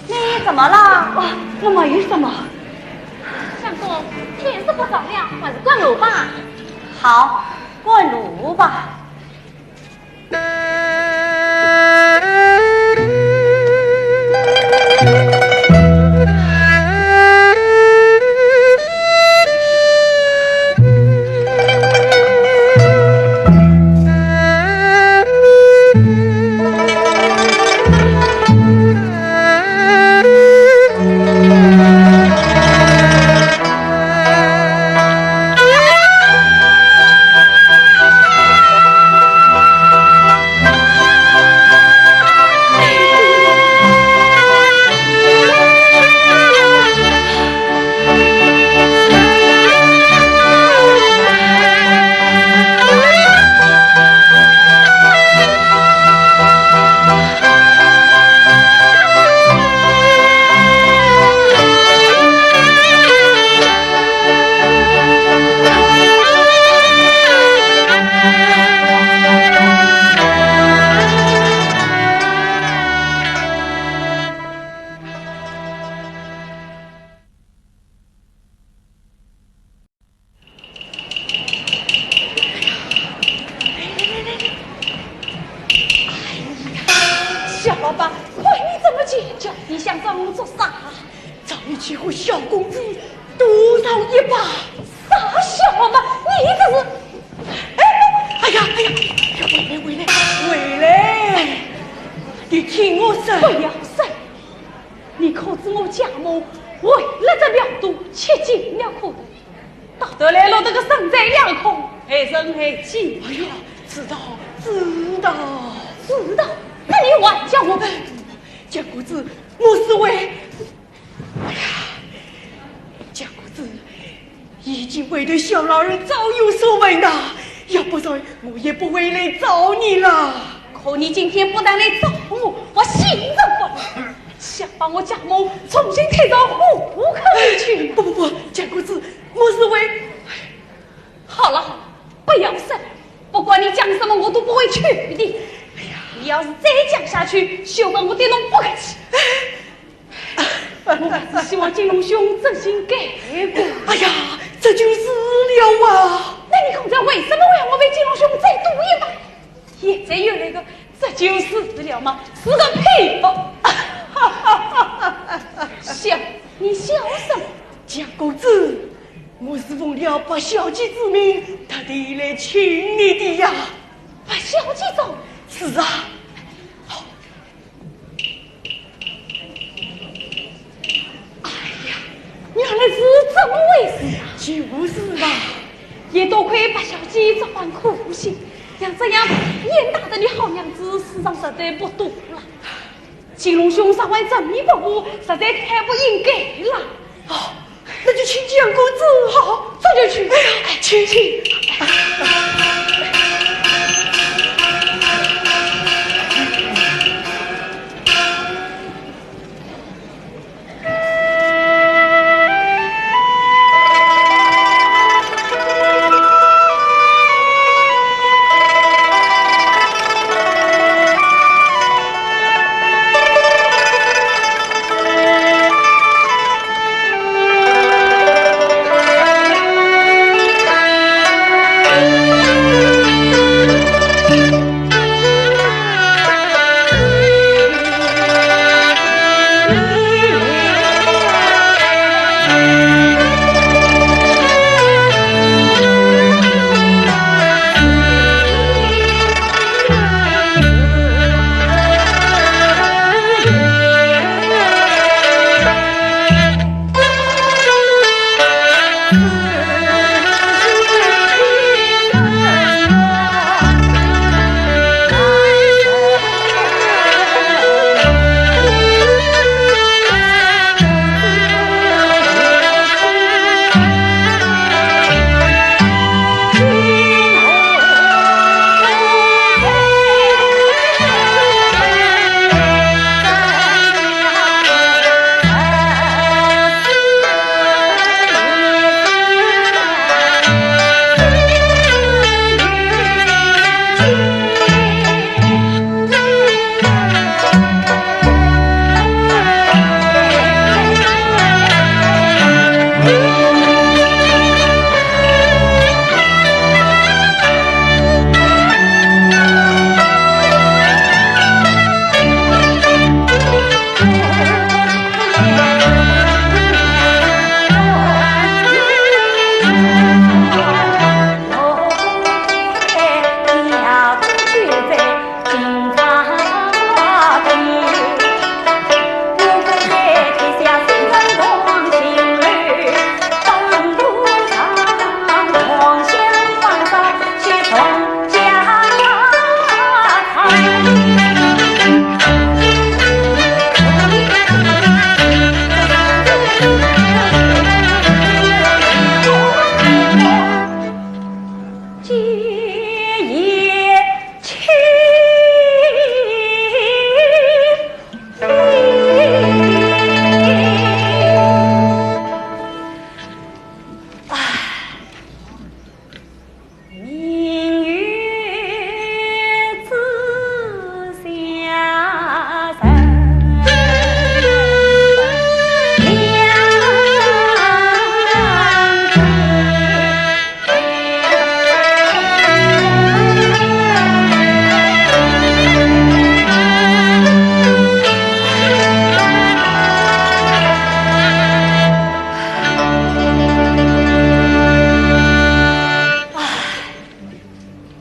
你怎么了？哦，我没有什么。相公，天色不早了，还是关炉吧。好，关炉吧。小老板，看你这么尖叫，你想找我做啥？找你去和小公子多闹一把。啥小老板，你这是……哎，哎呀，哎呀，回来，回来，回来！你听我说，不要说，你可知我家母为了这苗都吃尽了苦头， 到头来落得个身在两空，害人害己。哎呀，知道，知道。知道？那你还叫我问？讲公子，我是为……哎呀，讲公子，已经为了小老儿早有所闻呐，要不然我也不会来找你了。可你今天不但来找我，我心中不乐。 想把我家母重新推到虎口里去。不，不，不，讲公子，我是为……好了，好了，不要说了，不管你讲什么，我都不会去的。哎呀，你要是再讲下去，休怪我对侬不客气。我还是希望金龙兄真心改过。哎呀，这就是了啊。那你刚才为什么要我为金龙兄我是奉了八小姐之命，特地来请你的呀。八小姐中？是啊。哎呀，原来是这么回事啊！就是啊。也多亏八小姐这番苦心，像这样大仁大德的好娘子，世上实在不多了。 金龙兄尚未正面不阿，实在太不应该了。哦，那就请见公子。好，这就去。哎呀，请，请。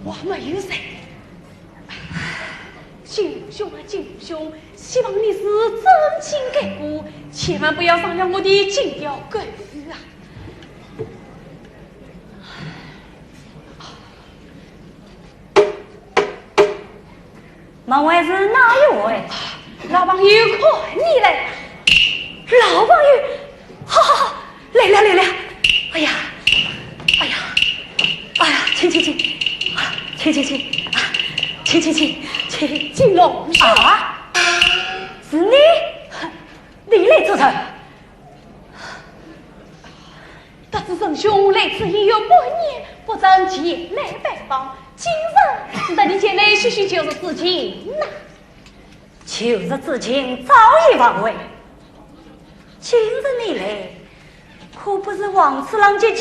我没有罪。金龙兄啊，金龙兄，希望你是真情改过，千万不要伤了我的金腰骨啊！门外是哪一位？老朋友，看你来了。老朋友，好好好，来了来了。哎呀，哎呀，哎呀，请请请，啊，请请请，啊，请请请，请。金龙兄啊，是你？你来做甚？ 得知仁兄来此已有半年，不曾前来拜访，今日特地前来叙叙旧日之情呐。旧日之情早已忘怀，今日你来，可不是王次郎结义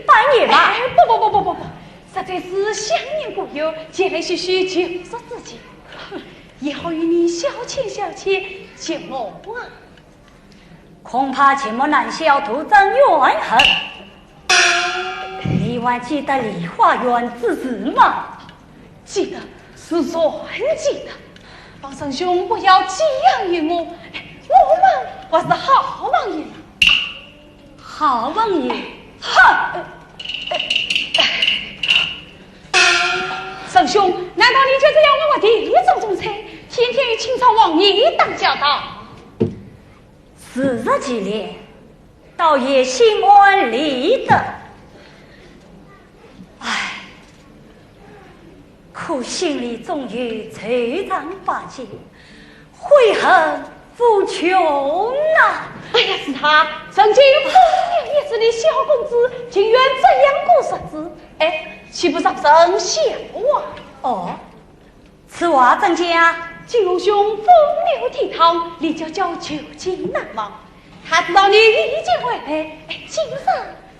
半年吗？哎，不不不不不不，实在是想念故友，前来叙叙旧日之情，也好与你消遣消遣寂寞啊。恐怕秦末南萧徒增怨恨。你还记得梨花院之事吗？记得，是全记得。望沈兄不要这样于我，我们还是好朋友。好朋友？哼！沈兄，难道你就这样为我的种种猜，天天与清朝王爷打交道？ 时日既练，倒也心安理得。唉，可心里总有惆怅百结，悔恨无穷呐。哎呀，是他曾经风流一时的萧公子，情愿这样过日子，哎，岂不让人笑话？哦， 此话怎讲？景龙兄风流倜傥，你家家究竟难忘。他知道你已经回来，哎，今日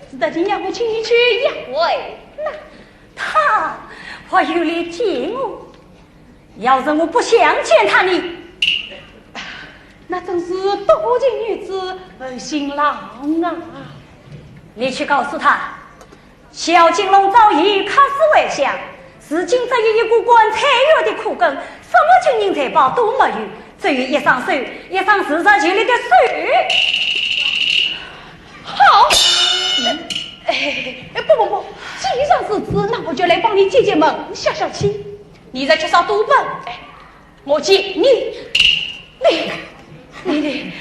是特地让我请你去约会呢。他还有脸见我？要是我不想见他呢？那真是多情女子负心郎啊！你去告诉他， 萧景龙早已客死回乡，如今只有一个棺材院的苦根，什么金银财宝都没有，只有一双手，一双自然就力的手。好，哎，哎，不不不，既然如此，那我就来帮你解解闷，消消气。你在缺少多本，哎， 我借你，你，你，你，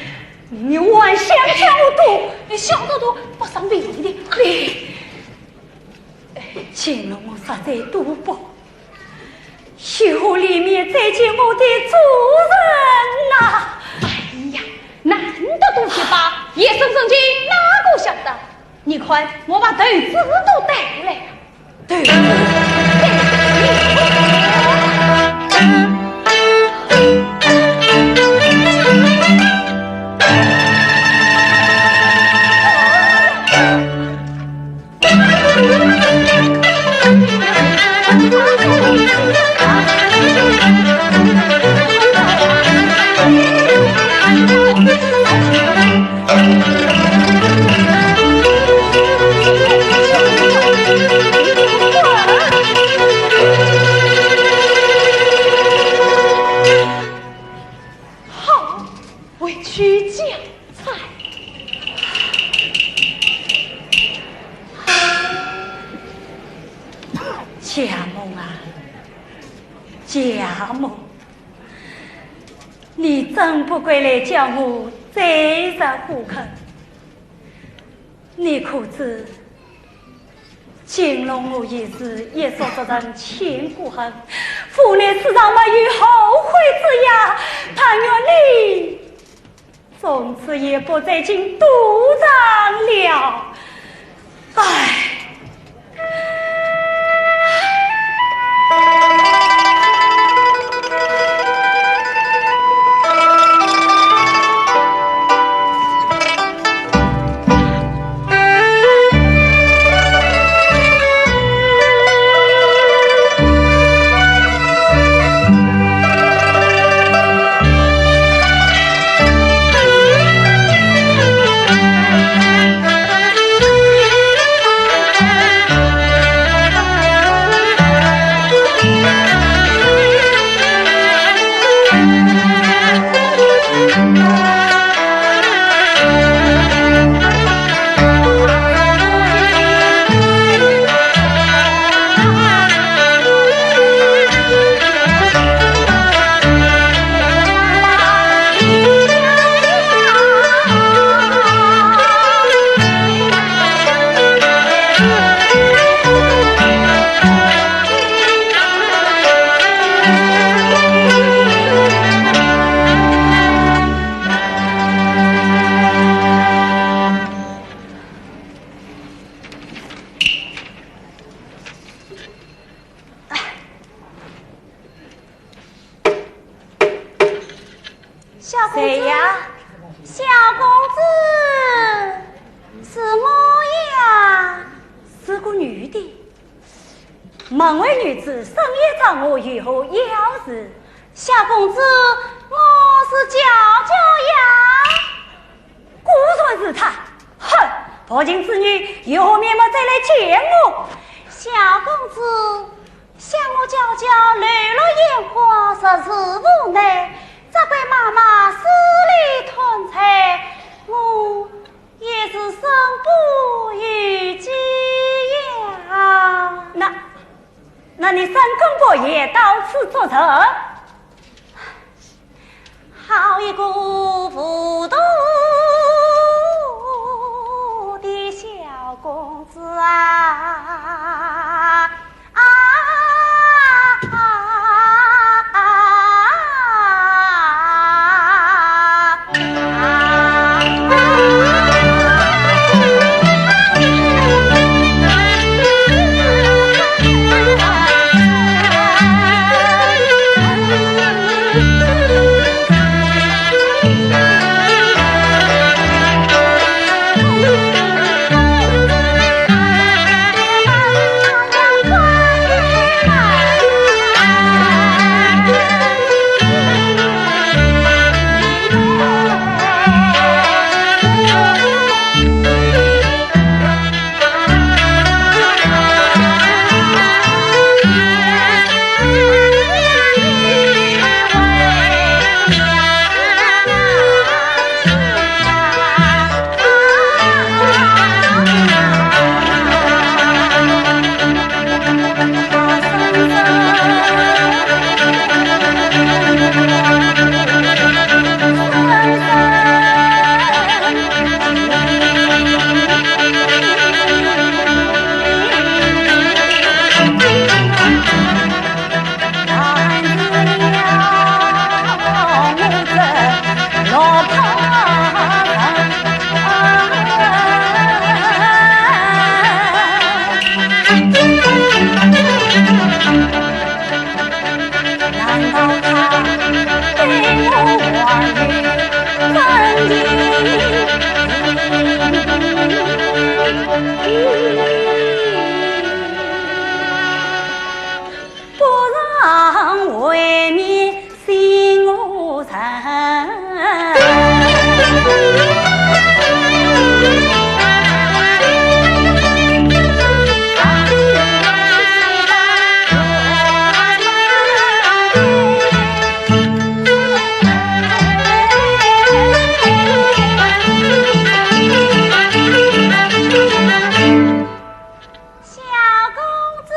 你还想抢我赌？你想赌赌不伤别人的，你，请了我实在赌博，又何脸面再见我的主人呐？哎呀，难得赌一把，夜深人静，哪个晓得？你看，我把豆子都带来了。 好，回去讲。家母啊，家母，你真不该来叫我再入火坑。 你可知，景龙我已是一宿之人千古恨，无奈世上没有后悔之药，但愿你从此也不再进赌场了。唉。 小公子，谁呀？小公子，是我呀。是个女的。门外女子深夜找我，有何要事？小公子，我是娇娇呀。是她，哼，薄情之女，有面目再来见我。小公子，想我娇娇柳落烟花，实是无奈，只怪妈妈死里吞菜，我也是身不由己呀。那，那你三更半夜到此作甚？ 好一个糊涂的小公子啊！啊，啊，啊，啊。小公子。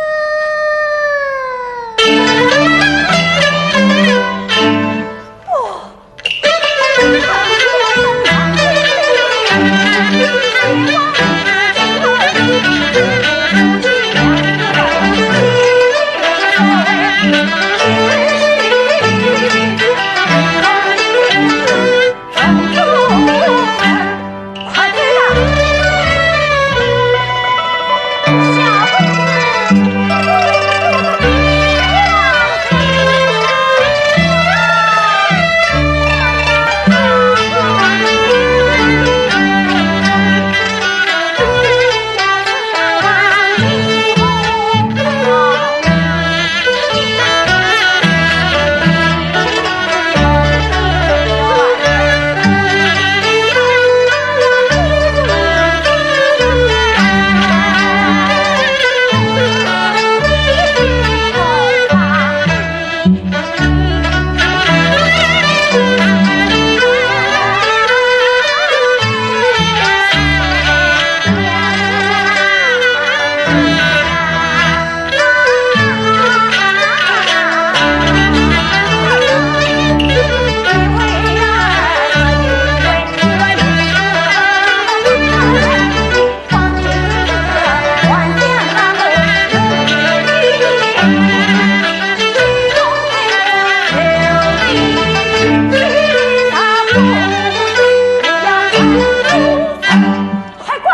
快滚！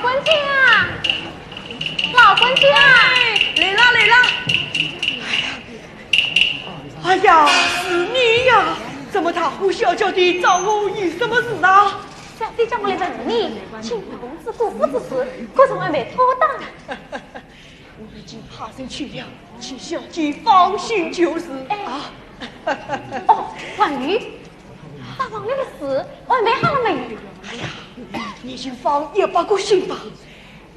官家啊，老官家啊！哎，来啦，来啦！哎呀，哎呀，是你呀！怎么大呼小叫的找我有什么事啊？小姐叫我来问你，请问公子顾府之事，可曾安排妥当？我已经派人去了，请小姐放心就是。哎。啊。哦，王爷， 大王爷的事安排好了没有？哎呀，你就放一百个心吧，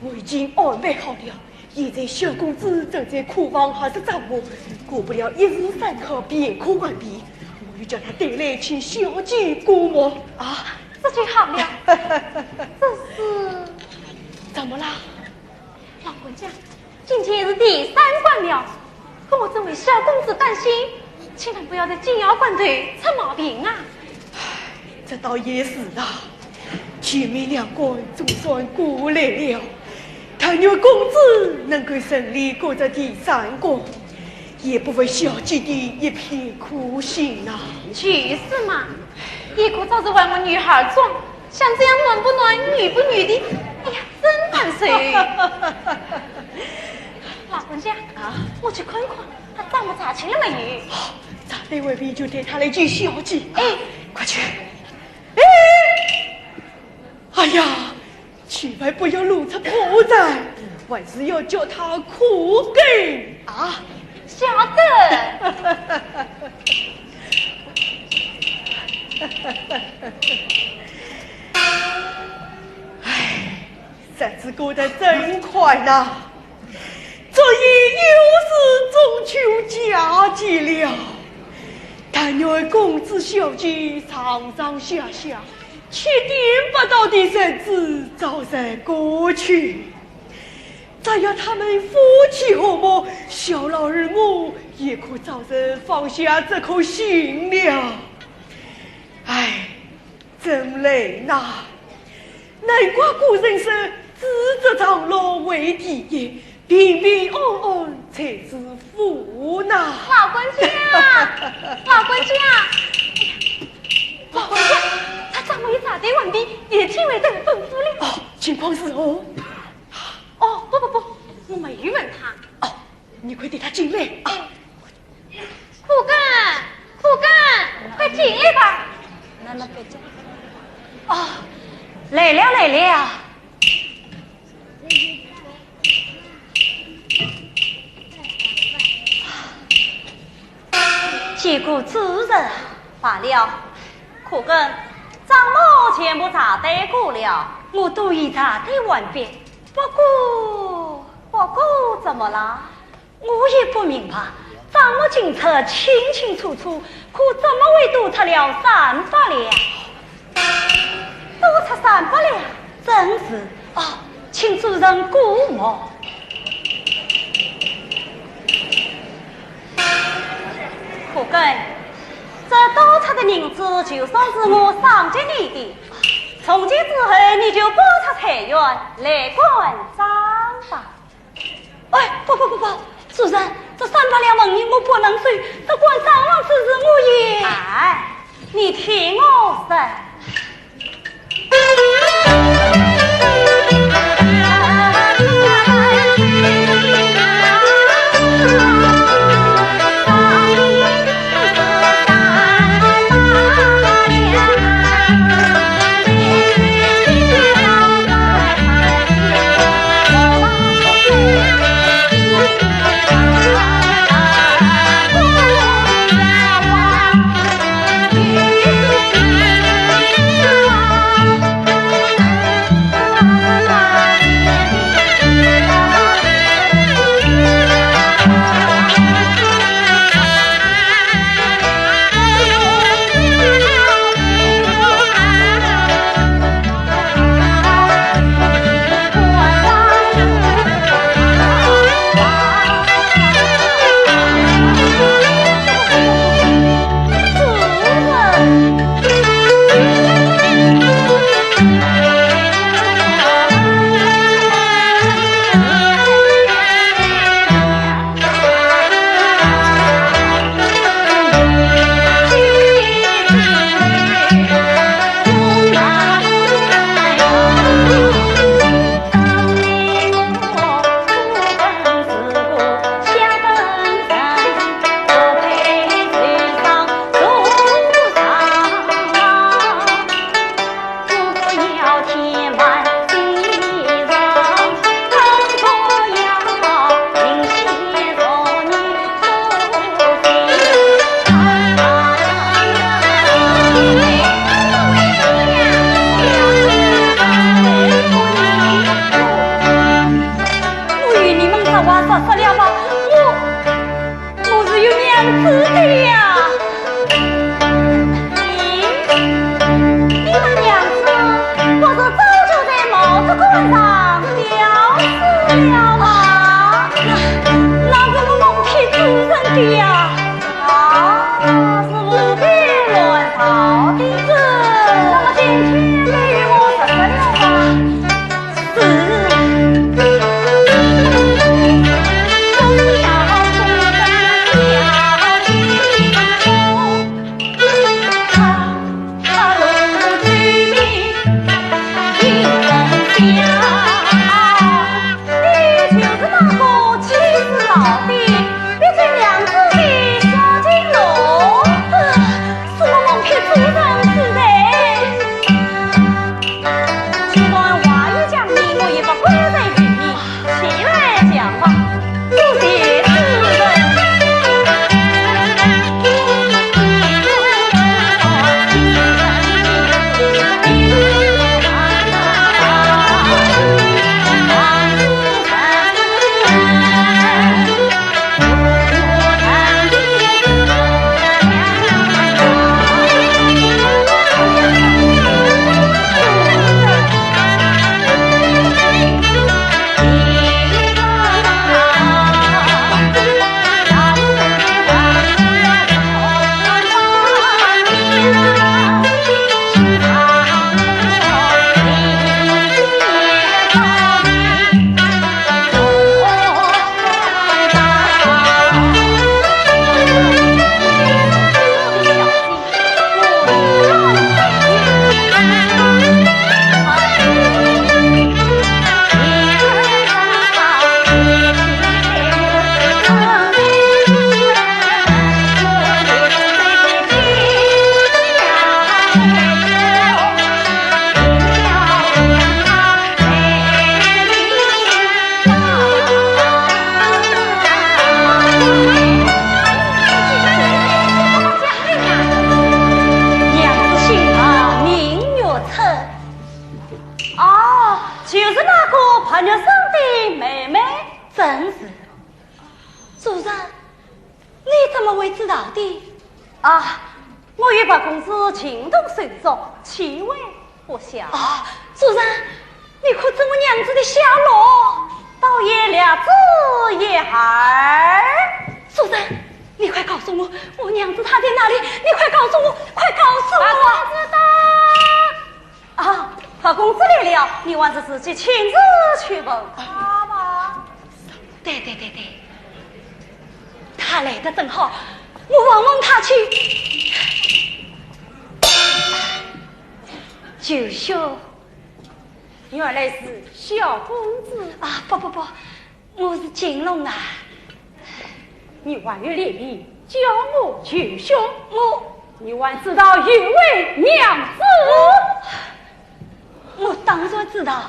我已经安排好了。现在小公子正在客房还是找我，过不了一时三刻便可完毕。我又叫他带来请小姐过目啊。这就好了。这是……怎么啦？老官家， 今天是第三关了，可我真为小公子担心，千万不要在紧要关头出毛病啊！这倒也是啊，前面两关总算过来了，但愿公子能够顺利过这第三关，也不负小姐的一片苦心呐。就是嘛，也可早日还我女儿妆，像这样男不男，女不女的，哎呀， 真难受。老人家，啊？我去看看，他账目查清了没有？查得完毕就带他来见小姐。哎，快去。哎，哎呀，千万不要露出破绽，还是要叫他苦梗啊。晓得。哎， 日子过得真快呐，转眼又是中秋佳节了。但愿公子小姐上上下下，七颠八倒的日子早日过去。只要他们夫妻和睦，小老儿我也可早日放下这颗心了。唉， 真累呐，难怪古人说，知足常乐为第一，平平安安才是福呐。老官家，老官家，哎呀，老官家，他账目已查得完毕，也听回等吩咐了。哦，情况如何？哦，不不不，我没有问他。哦，你快带他进来啊。哎。 苦根，苦根，快进来吧。哦，来了，来了。见过主人。罢了，苦根，账目全部查得过了。我都已查得完毕，不过，不过怎么了？ 我也不明白，账目进出清清楚楚，可怎么会多出了三百两？多出三百两？正是。哦，请主人过目。苦根，这多出的银子就算是我赏给你的，从今之后你就不出菜园，来管账吧。 哎，不不不不，主人，这三百两纹银我不能收，这管账房之事我也……哎，你听我说。了吗？那，那是我蒙骗主人的呀。啊，是我的乱造的。那么今天你与我说说了吧。是。你就是那个欺负老弟，逼走娘子的小青龙。呃，是我蒙骗主人之人。既然话已讲明，我也不怪罪于你。 起来讲吧，不许吃人。娘子姓唐，名月春。哦，就是那个白玉生的妹妹。正是。主人，你怎么会知道的？啊，我与白公子情同手足，岂会不晓？啊，主人，你可知我娘子的下落？倒也略知一二。主人，你快告诉我，我娘子她在哪里？你快告诉我，快告诉我！白公子到。啊，白公子来了，你还是自己亲自去问他吧。对对对对，他来得正好，我望望他去。九兄。原来是小公子。啊，不不不，我是金龙啊。你还有脸面叫我九兄？我……你还知道有位娘子？我……我当然知道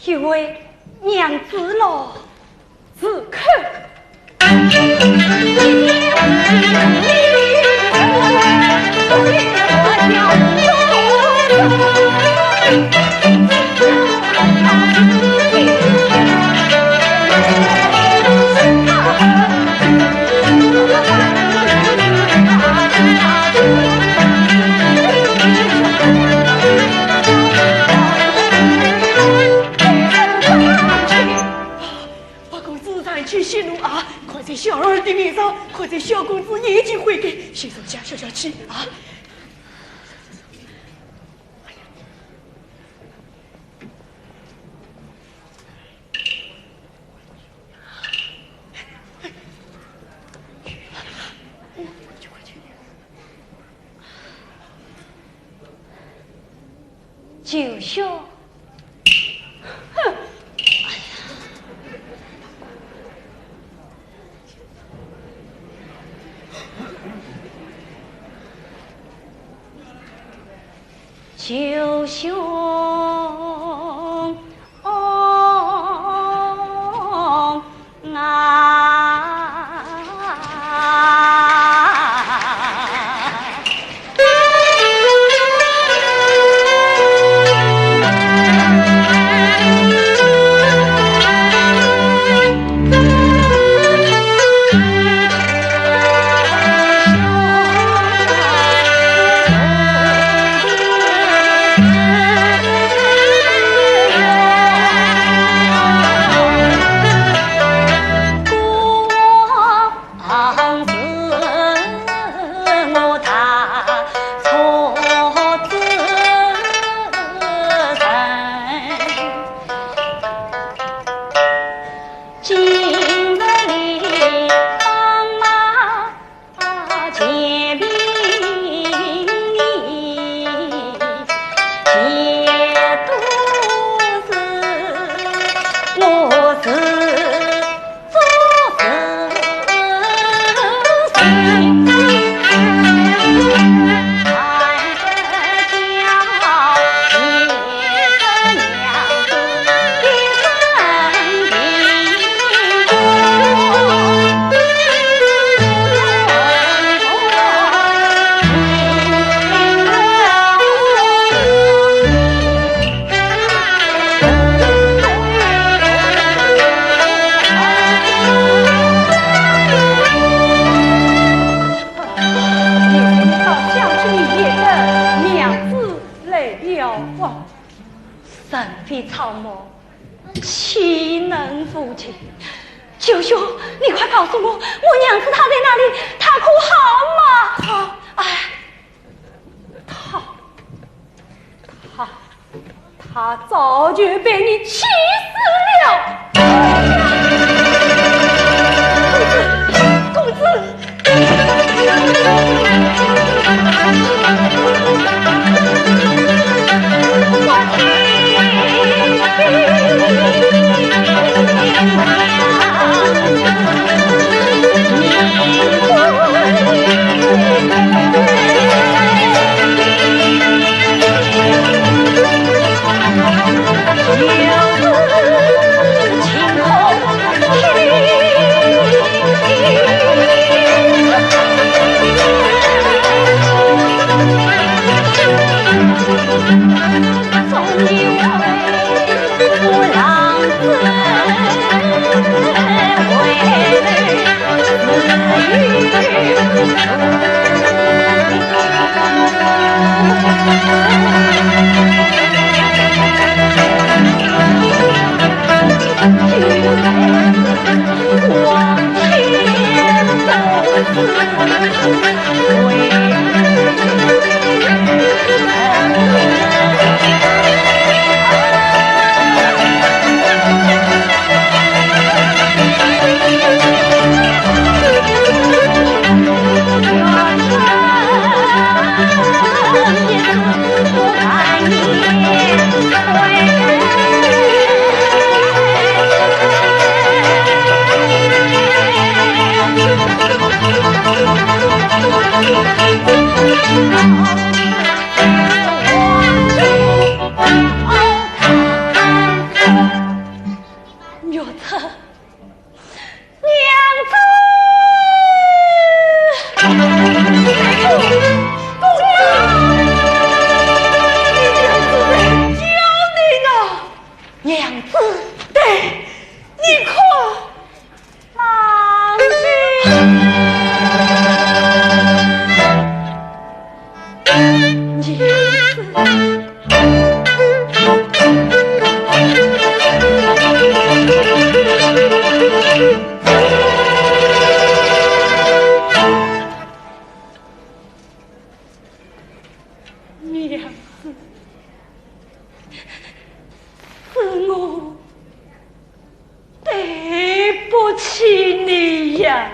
有位娘子喽。住口！白公子上去息怒啊！看在小儿的面上，看在小公子已经悔改，先坐下消消气啊！九兄。哼！九兄啊！到乡村里的娘子来了啊！人非草木，岂能无情？舅兄，你快告诉我，我娘子她在哪里？她可好吗？啊，哎，她，她，她早就被你气死了。公子，公子。娘子，是我对不起你呀。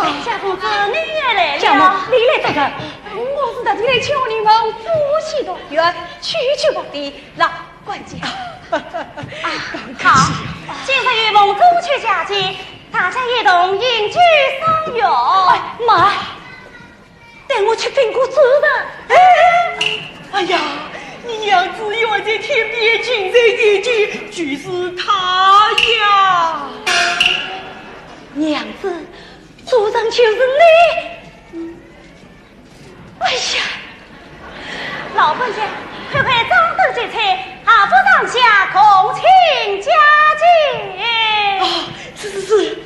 哎，小公子，你也来了。家母，你来得的。我是特地来叫你们夫妻同圆，去去吧。的，老管家。啊，好，今日有蒙中秋佳节，大家一同饮酒赏月。哎，慢，待我去禀告主人。哎，哎呀，你娘子远在天边，近在眼前，就是她呀。娘子，主人就是你。哎呀，老管家，快快掌灯结彩，下桌上下共庆佳节。啊，是是是。